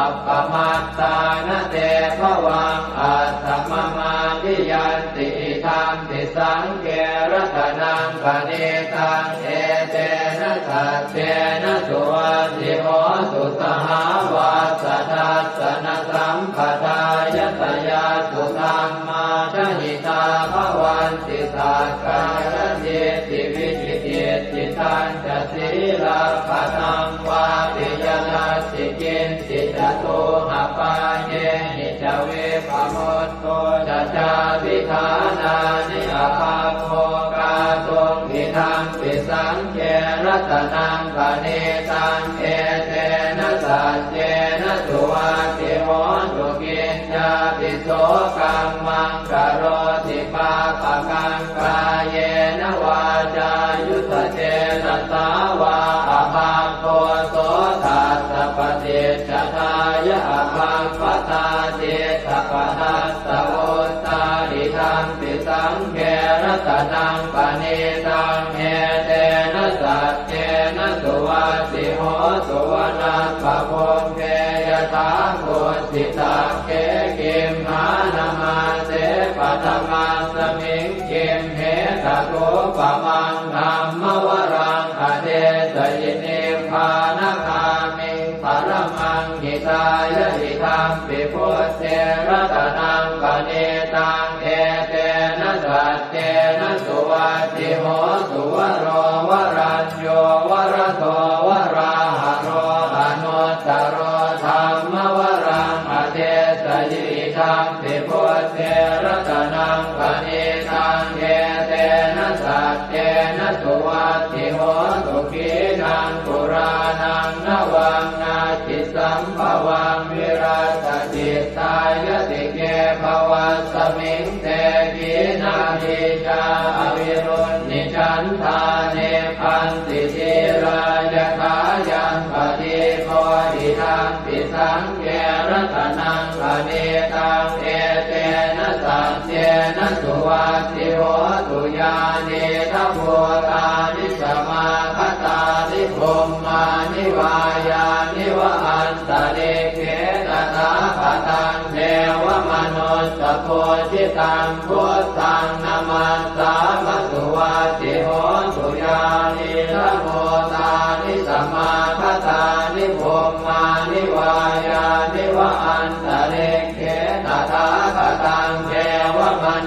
appamattā, na te bhavaṃ atthamamādiyanti. Idampi saṅghe ratanaṃ paṇītaṃ, etena saccena suvatthi hotu. Sahāvassa dassanasampadāya, tayassu dhammā jahitā bhavanti, sakkāyadiṭṭhi vicikicchitañca, sīlabbataṃ vāpi yadatthi kiñci, catūhapāyehi ca vippamutto, na cābhi ṭhānāni abhabbo kātuṃ. Idampi saṅghe ratanaṃ paṇītaṃ, etena saccena suvatthi hotu. Kiñcāpi so kammaṃ karoti pāpakaṃ, kāyena vācāyuda cetasā vā, abhabbo so tassa paṭicchadāya, abhabbatā cittapadassavutthā. Idampi saṅghe ratanaṃ paṇītaṃ, etena saccena suvatthi hotu. Vanappagumbe yathā kussitagge, gimhānamāse paṭhamasmiṃ gimhe, tathūpamaṃ dhammavaraṃ adesayi, nibbānagāmiṃ paramaṃ hitāya. Idampi buddhe ratanaṃ paṇītaṃ, etena saccena suvatthi hotu. Varo varañño varado varāharo, anuttaro dhammavaraṃ adesayi. Idampi buddhe ratanaṃ paṇītaṃ, etena saccena suvatthi hotu. Khīṇaṃ purāṇaṃ navaṃ natthi sambhavaṃ, virattacittāyatike bhavasmiṃ, te khīṇabījā avirūḷhichandā, nibbanti dhīrā yathāyampadīpo. Idampi saṅghe ratanaṃ paṇītaṃ, etena saccena suvatthi hotu. Yānīdha bhūtāni samāgatāni, bhummāni vā yāni va antalikkhe, tathāgataṃ devamanussapūjitaṃ, buddhaṃ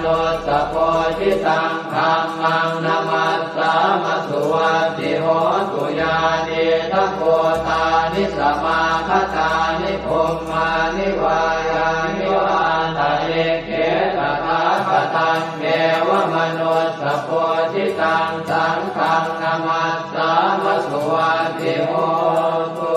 manussapūjitaṃ dhammaṃ namassāma suvatthi hotu. Yānīdha bhūtāni samāgatāni bhummāni vā yāni va antalikkhe tathāgataṃ devamanussapūjitaṃ saṅghaṃ namassāma suvatthi hotu.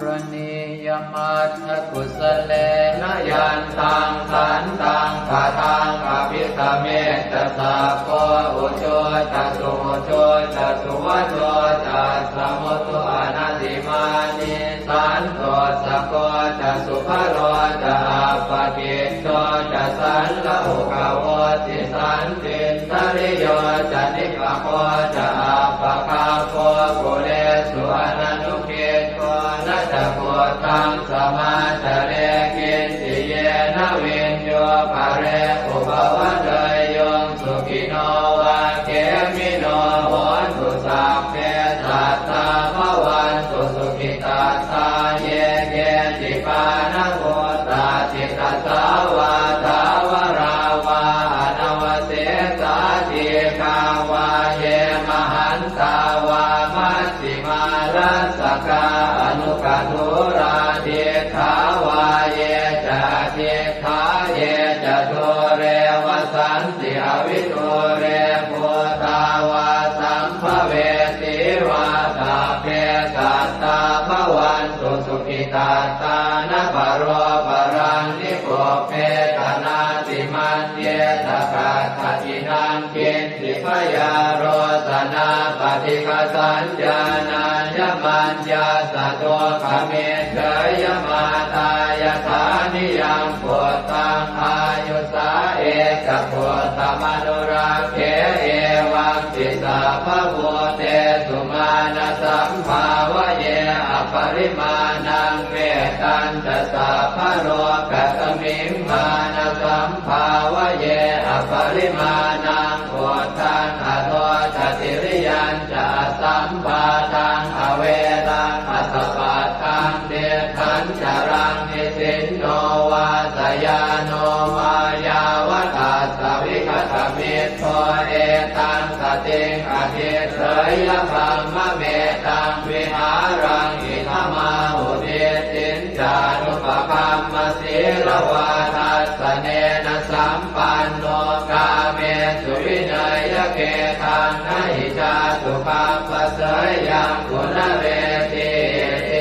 Karaṇīyamatthakusalena yantaṃ santaṃ padaṃ abhisamecca sakko ujū ca suhujū ca suvaco cassa mudu anatimānī santussako ca subharo ca appakicco ca sallahukavutti santindriyo ca nipako ca appagabbho kulesu ananu giddho. Na ca khuddaṃ samācare kiñci yena viññū pare upavadeyyuṃ. Sukhino vā khemino hontu sabbe sattā bhavantu sukhitattā. Ye keci pāṇabhūtatthi tasā vā thāvarā vā anavasesā dīghā vā ye mahan tā vā majjhimā rassakā aṇukathūlā diṭṭhā vā ye ca adiṭṭhā ye ca dūre vasanti avidūre bhūtā vā sambhavesī vā sabbe sattā bhavantu sukhitattā. Na paro paraṃ nikubbetha nātimaññetha katthaci naṃ kiñ ci byārosanā paṭighasaññā nāññamaññassa dukkhamiccheyya. Mātā yathā niyaṃ puttaṃ āyusā ekaputtamanurakkhe evampi sabbabhūtesu mānasambhāvaye aparimāṇaṃ. Mettañca sabbalokasmiṃ mānasambhāvaye aparimāṇaṃ uddhaṃ adho ca tiriyañca asambādhaṃ averaṃ asapattaṃ. Tiṭṭhañcaraṃ nisinno vā sayāno vā yāvatassa vigatamiddho etaṃ satiṃ adhiṭṭheyya brahmametaṃ vihāraṃ idhamāhu. Diṭṭhiñ ca anupagamma sīlavā dassanena sampanno kāmesu vineyya gedhaṃ na hi jātu gabbhaseyyaṃ punaretīti.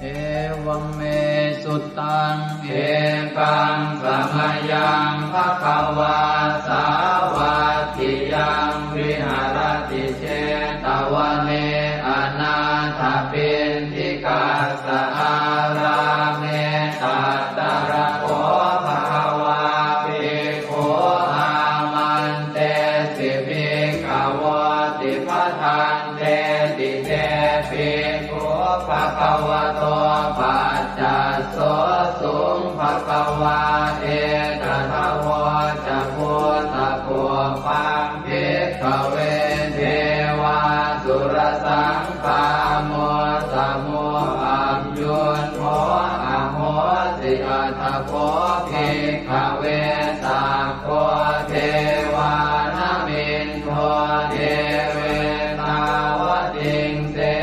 Evaṃ me sutaṃ. Ekaṃ samayaṃ bhagavā sāvatthiyaṃ viharati jetavane anāthapiṇḍikassa ārāme. Tatra kho bhagavā bhikkhū āmantesi bhikkhavoti. Bhadanteti te bhikkhū bhagavato paccassosuṃ. Bhagavā etadavoca. Bhūtapubbaṃ bhikkhave devāsurasaṅ gāmo samo aññuñho ahosi. Atha kho bhikkhave sakko devānamindo deve tāvatiṃse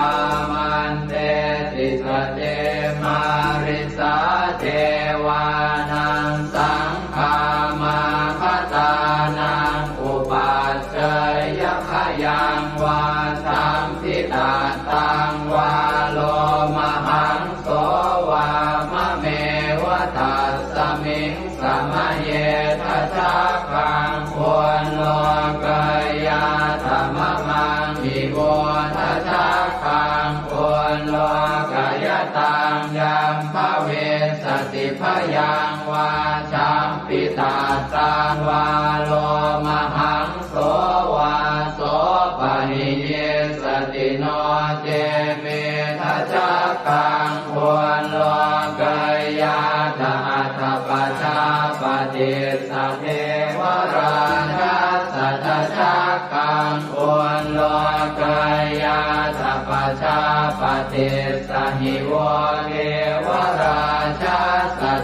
āmantesi. Sace mārisā devānaṃ saṅ gāmāgatānaṃ upajjeyya khayaṃ vāsampiṭṭhattaṃ vā lomahaṃso vā mameva tasmiṃ samaye. Dhajaggaṃ ullokayātha mamaṃ hi vo dhajaggaṃ ullokayataṃ. Yam bhavissa ti bhayaṃ vā sampiṭṭhattaṃ vā lomahaṃso vā so pahiyissati. No ce me dhajaggaṃ ullokayātha. Atha pajāpatissa devarājassa dhajaggaṃ ullokayātha. Pajāpatissa hi vo devarājassa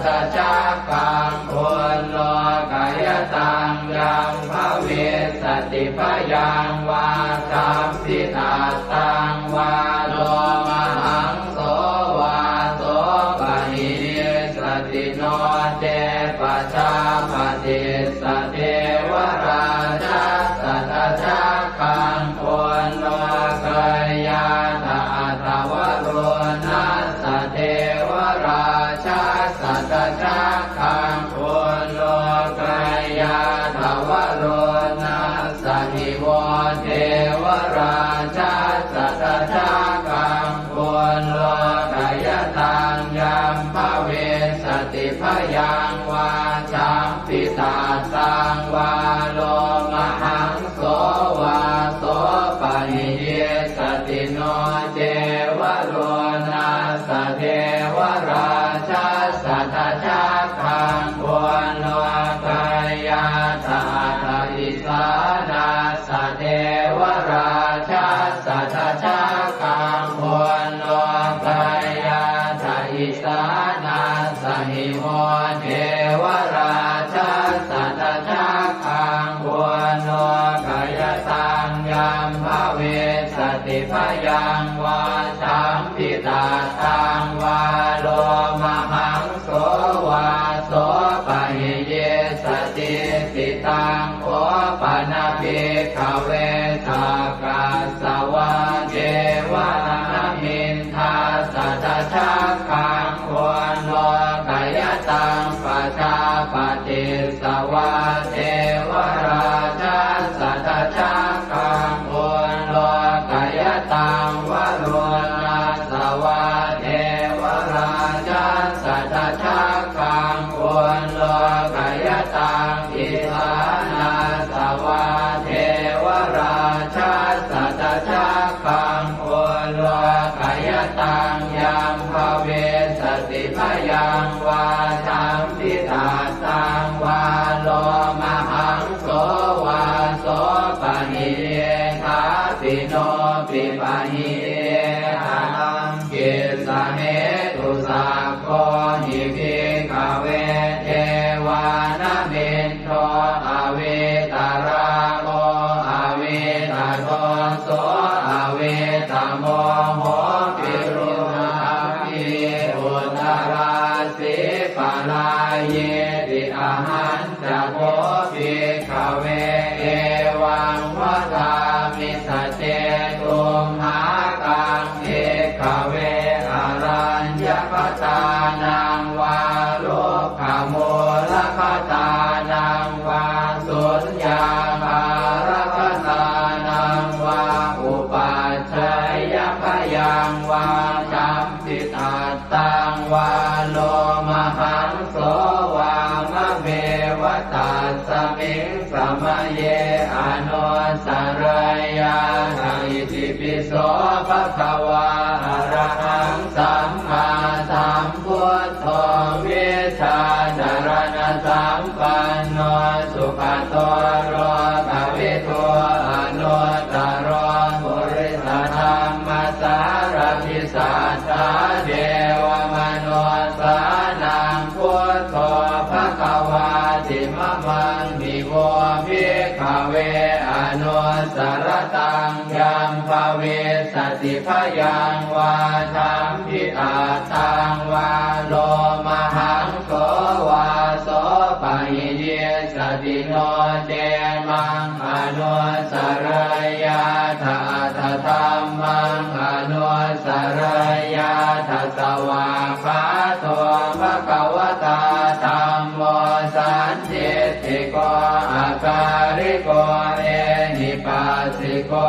dhajaggaṃ Sakkaṃ punnokayataṃ yaṃ bhavissati bhayaṃ vā champittattaṃ vā lomahaṃso vā so paṇidissati no ce pajāpatis sa devarājassa dajaggaṃ punnokayātha athavaruṇṇassa devarājassa dajaggaṃ punnokayātha varuṇṇassa hi vo devarājassa dajaggaṃ punnokayataṃ yaṃ bhavissati bhayaṃ vā champittattaṃ vā lomahaṃso vā so paṇidissati no ce varuṇṇassa devarājassa dajaggaṃ punnokayātha aṭṭhavīsānassa devarājassa dajaggaṃ punnokayātha isānassa hi vo devarājassa dajaggaṃ punnokayataṃ yaṃ bhavissati bhayaṃ vā champittattaṃ vā lomahaṃ so vā so paṇidissati. Taṃ kho pana bhikkhave sakkassa vā devamanamiṃ dassa dajaggaṃ punnokayataṃ pajāpatissa vā devarājassa dajaggaṃ punnokayataṃ varuṇṇassa vā devarājassa dajaggaṃ punnokayataṃ isānassa vā devarājassa dajaggaṃ punnokayataṃ yaṃ bhavissati bhayaṃ vā champittattaṃ vā lomahaṃso vā so paṇidhī thāpi no pi paṇidhī. Kissa hetu sakko hi bhikkhave devānamindo avītarāgo avītadoso avītamoho virūḷhakī uttarāsī parāyīti. Ahañca kho bhikkhave evaṃ vadāmi sace. Tumhākaṃ bhikkhave araññakatānaṃ vā rukkhamūlakatānaṃ vā suññāgārakatānaṃ vā upajjhāyya bhayaṃ vā champittattaṃ vā lomahaṃso vā mameva tasmiṃ samaye anussarayyātha. Itipi so bhagavā arahaṃ sammāsambuddho vijjācaraṇasampanno sugato lokavidū anuttaro purisadammasārathi satthā devamanussānaṃ buddho bhagavāti. Namaṃ hi vo bhikkhave anussarattaṃ yaṃ bhavissati bhayaṃ vā champittattaṃ vā lomahaṃso vā so paṇidhī sati no cemaṃ anussarayyātha. Atha dhammaṃ anussarayyātha. Svākkhāto bhagavatā dhammo sandiṭṭhiko akāliko ehipassiko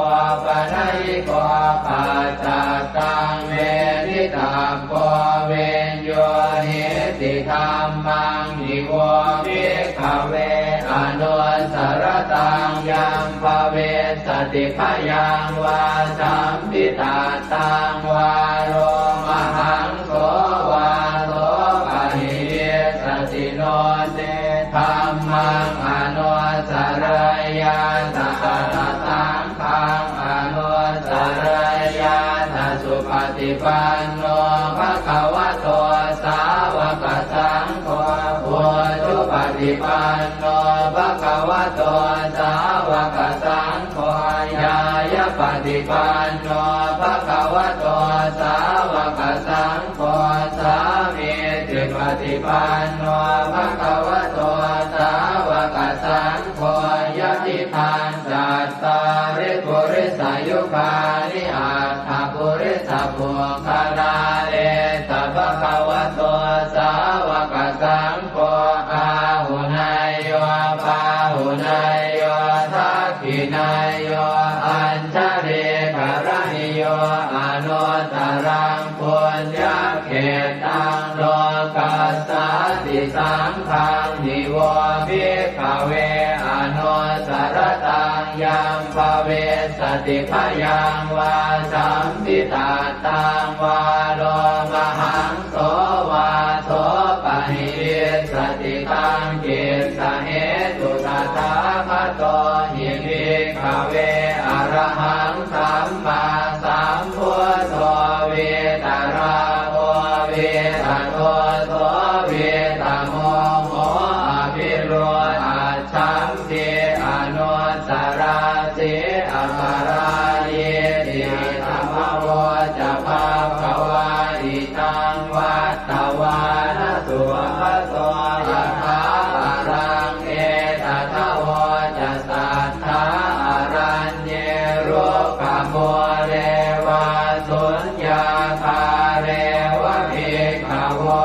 opanayiko paccattaṃ veditabbo viññūhīti. Dhammaṃ hi vo bhikkhave anussarattaṃ yaṃ bhavissati bhayaṃ vā champittattaṃ vā lomahaṃso vā so paṇidhī sati no ce dhammaṃ anussarayyātha. Atha saṅghaṃ anussarayyātha. Supaṭipanno bhagavato sāvakasaṅ paṭipanno bhagavato sāvakasaṅgho, ñāyapaṭipanno bhagavato sāvakasaṅgho, sāmīcipaṭipanno bhagavato sāvakasaṅgho, yadidaṃ cattāri purisayugāni aṭṭha purisapuggalā, esa bhagavato sāvakasaṅgho, āhuneyyo pāhuneyyo dakkhiṇeyyo añjalikaraṇīyo, anuttaraṃ puññakkhettaṃ lokassāti. Saṅghaṃ hi vo bhikkhave anusarattaṃ yaṃ bhavissati bhayaṃ vā sambhitattaṃ vā lomahaṃso vā sopahivissati, taṃ kissa hetu. Tathāgato hi bhikkhave arahaṃ sammāsambuddho vītarāgo vītadoso vītamoho abhirūḷhaccham- -ti anusarāsi aparājīti. Idamavoca bhagavā. Idaṃ vattvāna sugato yathā araṃ etadavoca satthā araññe rukkhamūle vā suññāgāre va bhikkhavo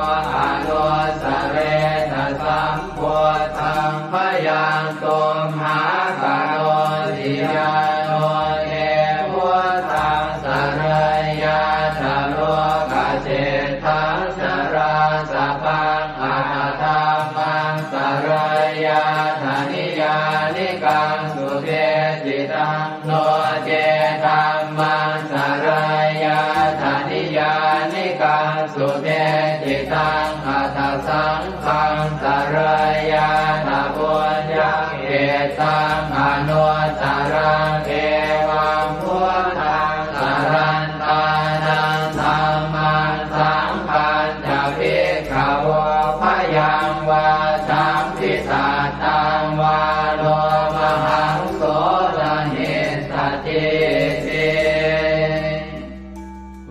anussaretha sam- -buddhaṃ bhayaṃ tumhākarosi. Yāno te buddhaṃ saraṇaṃ yāca lokaseṭṭhaṃ narāsabhaṃ atha dhammaṃ saraṇaṃ yāca niyyānikaṃ sudesitaṃ, no ce dhammaṃ saraṇaṃ yāca niyyānikaṃ sudesitaṃ, atha saṅ- -ghaṃ saraṇaṃ yāca puññakkhettaṃ anuttaraṃ. Evaṃ buddhaṃ saraṇaṃ dhammaṃ saṅghañca bhikkhavo bhayaṃ vā sambhitattaṃ vā lomahaṃso na hissati.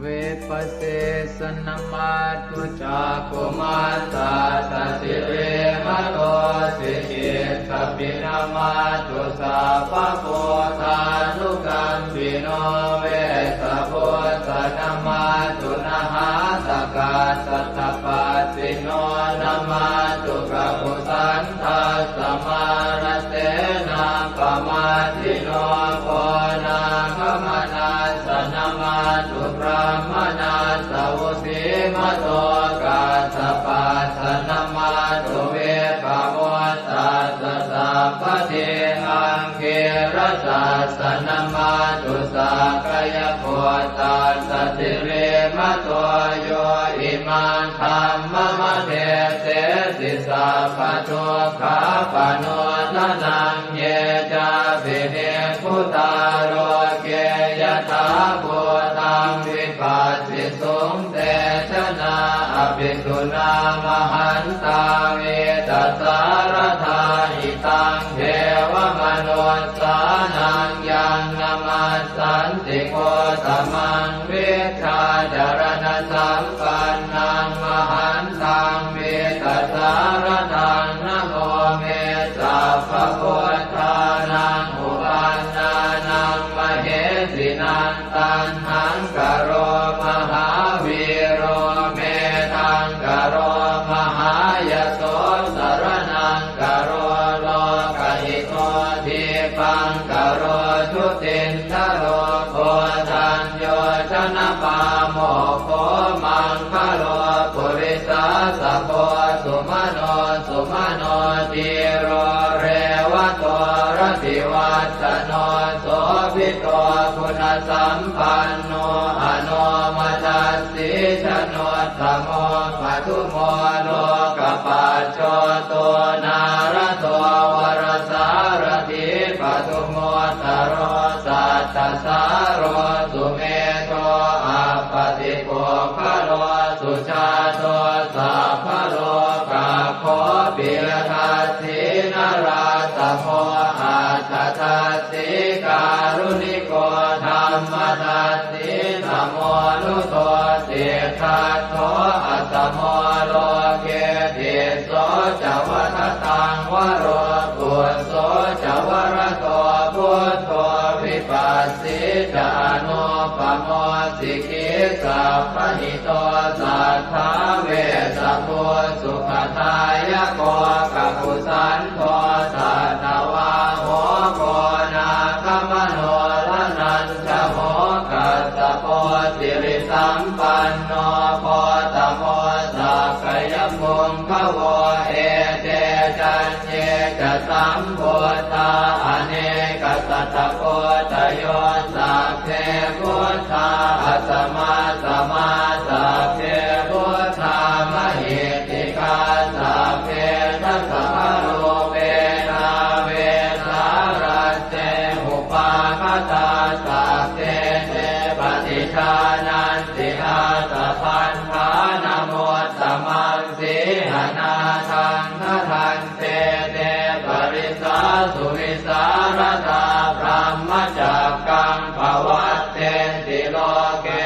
Vipasīsa namatthu cakkhumantassa sirīmato, sikhissapi namatthu sabbabuddhānukampino, vessabhussa namatthu nhātakassa tapassino, namatthu kakusandhassa mārasenappamaddino, konāgamanassa namatthu brāhmaṇassa vusīmato, kassapassa namatthu vippamuttassa sabbadhi, aṅgīrasassa namatthu sakyaputtassa sirīmato, yo imaṃ dhammamadesethi sabbadukkhapanūdanaṃ. Ye cāpi nibbutā loke yathābhūtaṃ vipassisuṃ, te janā appisunā mahantā vītasāradā. Itaṃ devamanussānaṃ yaṃ namassanti gotamaṃ, vijjācaraṇasampannaṃ mahantaṃ vītasāradaṃ, namo me sabbabuddhānaṃ uppannānaṃ mahesinaṃ. Taṇhaṅkaro mahāvīro, medhaṅkaro mahāyaso, saraṇaṅkaro lokahito, dīpaṅkaro jutindharo, koṇḍañño janapāmokkho, maṅgalo purisāsabho, sumano sumano dhīro, revato rativaḍḍhano, sobhito guṇasampanno, anomadassī januttamo, padumo lokapajjoto, nārado varasārathī, padumu ttaro sattasāro, sumedho appaṭipuggalo, sujāto sabbalokaggo, piyadassī Sattho asamo loke tisso ca vadataṃ varo, phusso ca varato buddho vipassī ca anūpamo, sikhī sabbahito satthā vessabhū sukhadāyako, kakusandho satthavāho konāgamano raṇañjaho, kassapo sirisampanno gotamo sakyapuṅgavo, ete caññe ca sambuddhā anekasatakoṭayo, sabbe buddhā asamasamā, sabbe buddhā mahiddhikā, sabbe dasabalūpena vesālatte upagatā, sabbe te paṭijānanti attabandhanamuttamaṃ, sīhanāthaṃ dadante te parisāsu vīsāladā, brahmacakkaṃ pavattenti loke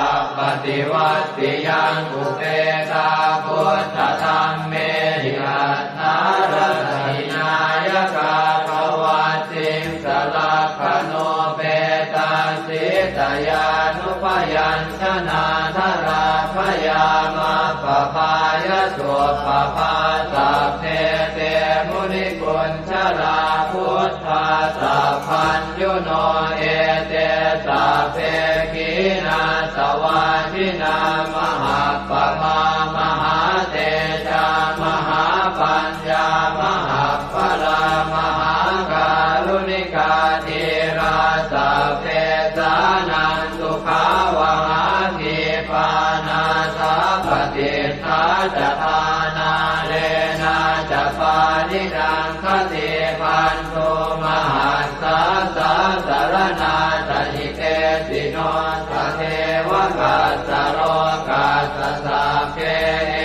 appaṭivattiyaṃ, upetā buddhadhammehi attārasahināyakā, pavatsiṃsa lakkhanupetā sītyānubyañjanā, jalābhayamakkhapāya suppabhā, sabbe te munikuñjarā buddhā sabbaññuno, ete sabbe khīṇāsavā jinā mahappamā mahātejā, mahāpaññā mahappalā mahākāruṇikā, dhīrā sabbesānaṃ sukhāvahā, khipānāthapaṭiṭṭhā ca thānā, leṇā ca pāṇinaṃ khatībhaṇḍu, mahassāsā saraṇā ca hitesino, tatheva kassa lokassa sabbe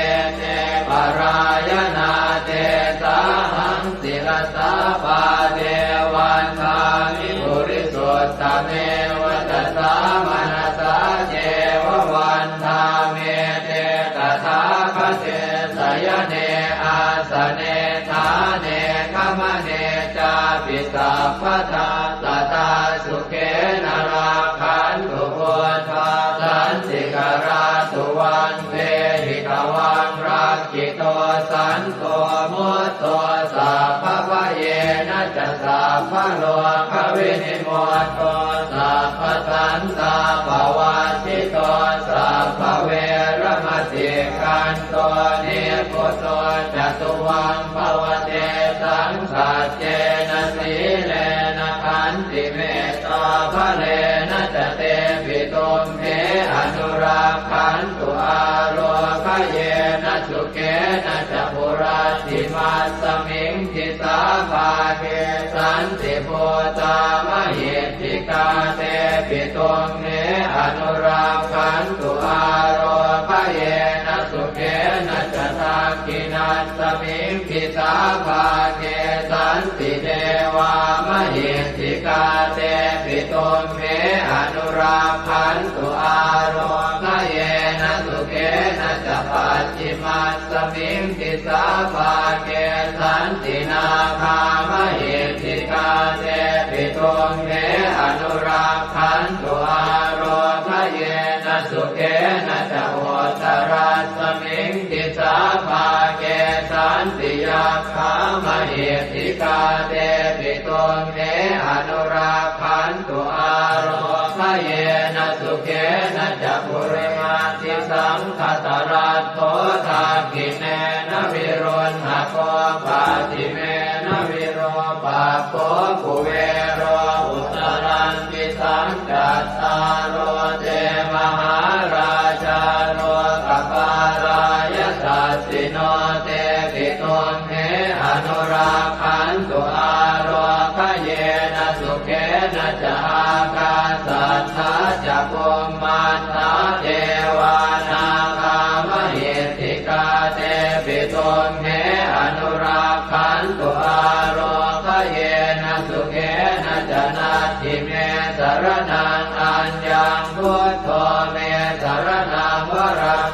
ete parāyanā, tesāhaṃ sirasā pāde vandāmi purisuttame, vacasā manasā ceva vandāmete tathāgate, sayane āsane ṭhāne gamane cāpi sabbadā, sadā sukhena rakkhantu buddhā, santikarā suvaṃ dehi tvaṃ rakkhito santo, mutto sabbabhayena ca sabbarogavinimutto, sabbasantāpavajjito, sabbaveramatikkanto, nibbuto ca tuvaṃ bhava, tesaṃ saccena sīlena khantimettābalena ca, tepi tumhe anurakkhantu ārogyena sukhena ca, burattimasmiṃ disābhāge santibhūtā mahiddhikā, tepi tumhe anurakkhantu ārogyena sukhena ca, dakkhiṇasmiṃ disābhāge santi devā mahiddhikā, tepi tumhe anurakkhantu ārogyena sukhena ca, pacchimasmiṃ disābhāge santi nāgā mahiddhikā, tepi tumhe anurakkhantu ārogyena sukhena ca, uttarasmiṃ disābhāge santi yakkhā mahiddhikā, tepi tumhe anurakkhantu ārogyena sukhena ca, purimaṃ disaṃ dhataraṭṭho, dakkhiṇena viruḷhako, pacchimena virūpakkho, kuvero uttaraṃ disaṃ. Cattāro te mahārājā lokapālā yasassino, tepi tumhe anurakkhantu ārogyena sukhena ca. Ākāsaṭṭhā ca bhummaṭṭhā devā nāgā mahiddhikā, tepi tumhe anurakkhantu ārogyena sukhena ca. Natthi me saraṇaṃ aññaṃ, buddho me saraṇaṃ varaṃ,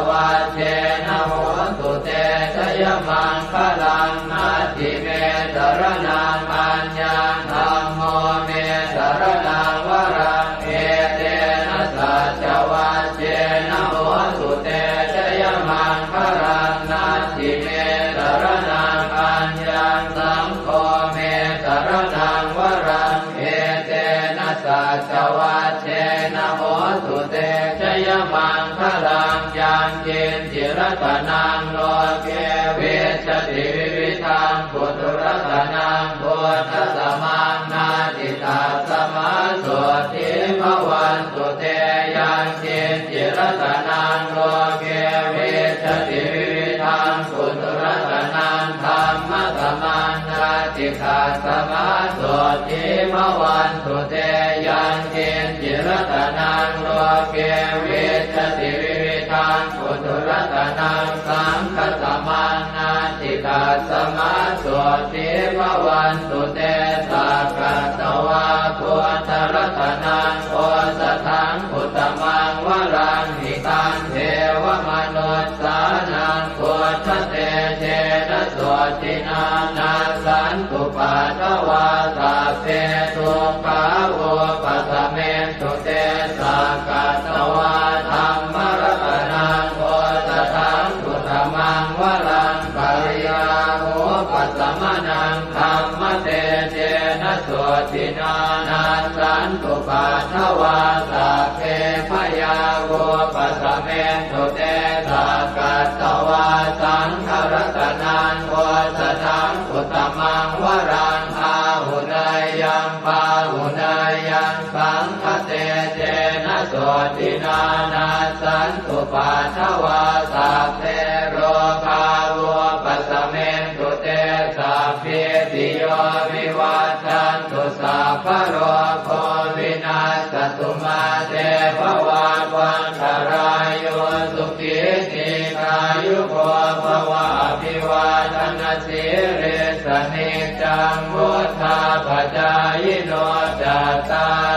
vajjena hotu te jayamaṅgalaṃ. Natthi me saraṇaṃ aññaṃ, dhammo me saraṇaṃ varaṃ, etena saccavajjena hotu te jayamaṅgalaṃ. Natthi me saraṇaṃ aññaṃ, saṅgho me saraṇaṃ varaṃ, etena saccavajjena hotu te jayamaṅgalaṃ. Yaṅkiñci ratanaṃ loke vijjati vividhaṃ puthu, ratanaṃ buddhasamaṃ natthi, tasmā sotthī bhavantu te. Yaṅkiñci ratanaṃ loke vijjati vividhaṃ puthu, ratanaṃ dhammasamaṃ natthi, tasmā sotthī bhavantu te. Yaṅkiñci ratanaṃ loke vijjati vividhaṃ puthu, ratanaṃ saṅghasamaṃ natthi, tasmā sotthī bhavantu te. Sakkatvā buddharatanaṃ osathaṃ uttamaṃ varaṃ, hitaṃ devamanussānaṃ buddhatejena sotthinā, nassantupaddavā sabbe dukkhā vūpasamentu te. Sakkatvā dhammaratanaṃ osathaṃ uttamaṃ varaṃ, bhayāvūpasamanaṃ dhammatejena sotthinā, nassantupaddavā sabbe bhayā vūpasamentu te. Sakkatvā saṅgharatanaṃ osathaṃ uttamaṃ varaṃ, āhuneyyaṃ pāhuneyyaṃ saṅghatejena sotthinā, nassantupaddavā sabbe rogā vūpasamentu te. Sabbītiyo vivajjantu, sabbarogo vinassatu, mā te bhavatvantarāyo, sukhī dīghāyuko bhava. Abhivādanasīlissa niccaṃ vuḍḍhāpacāyino cattāri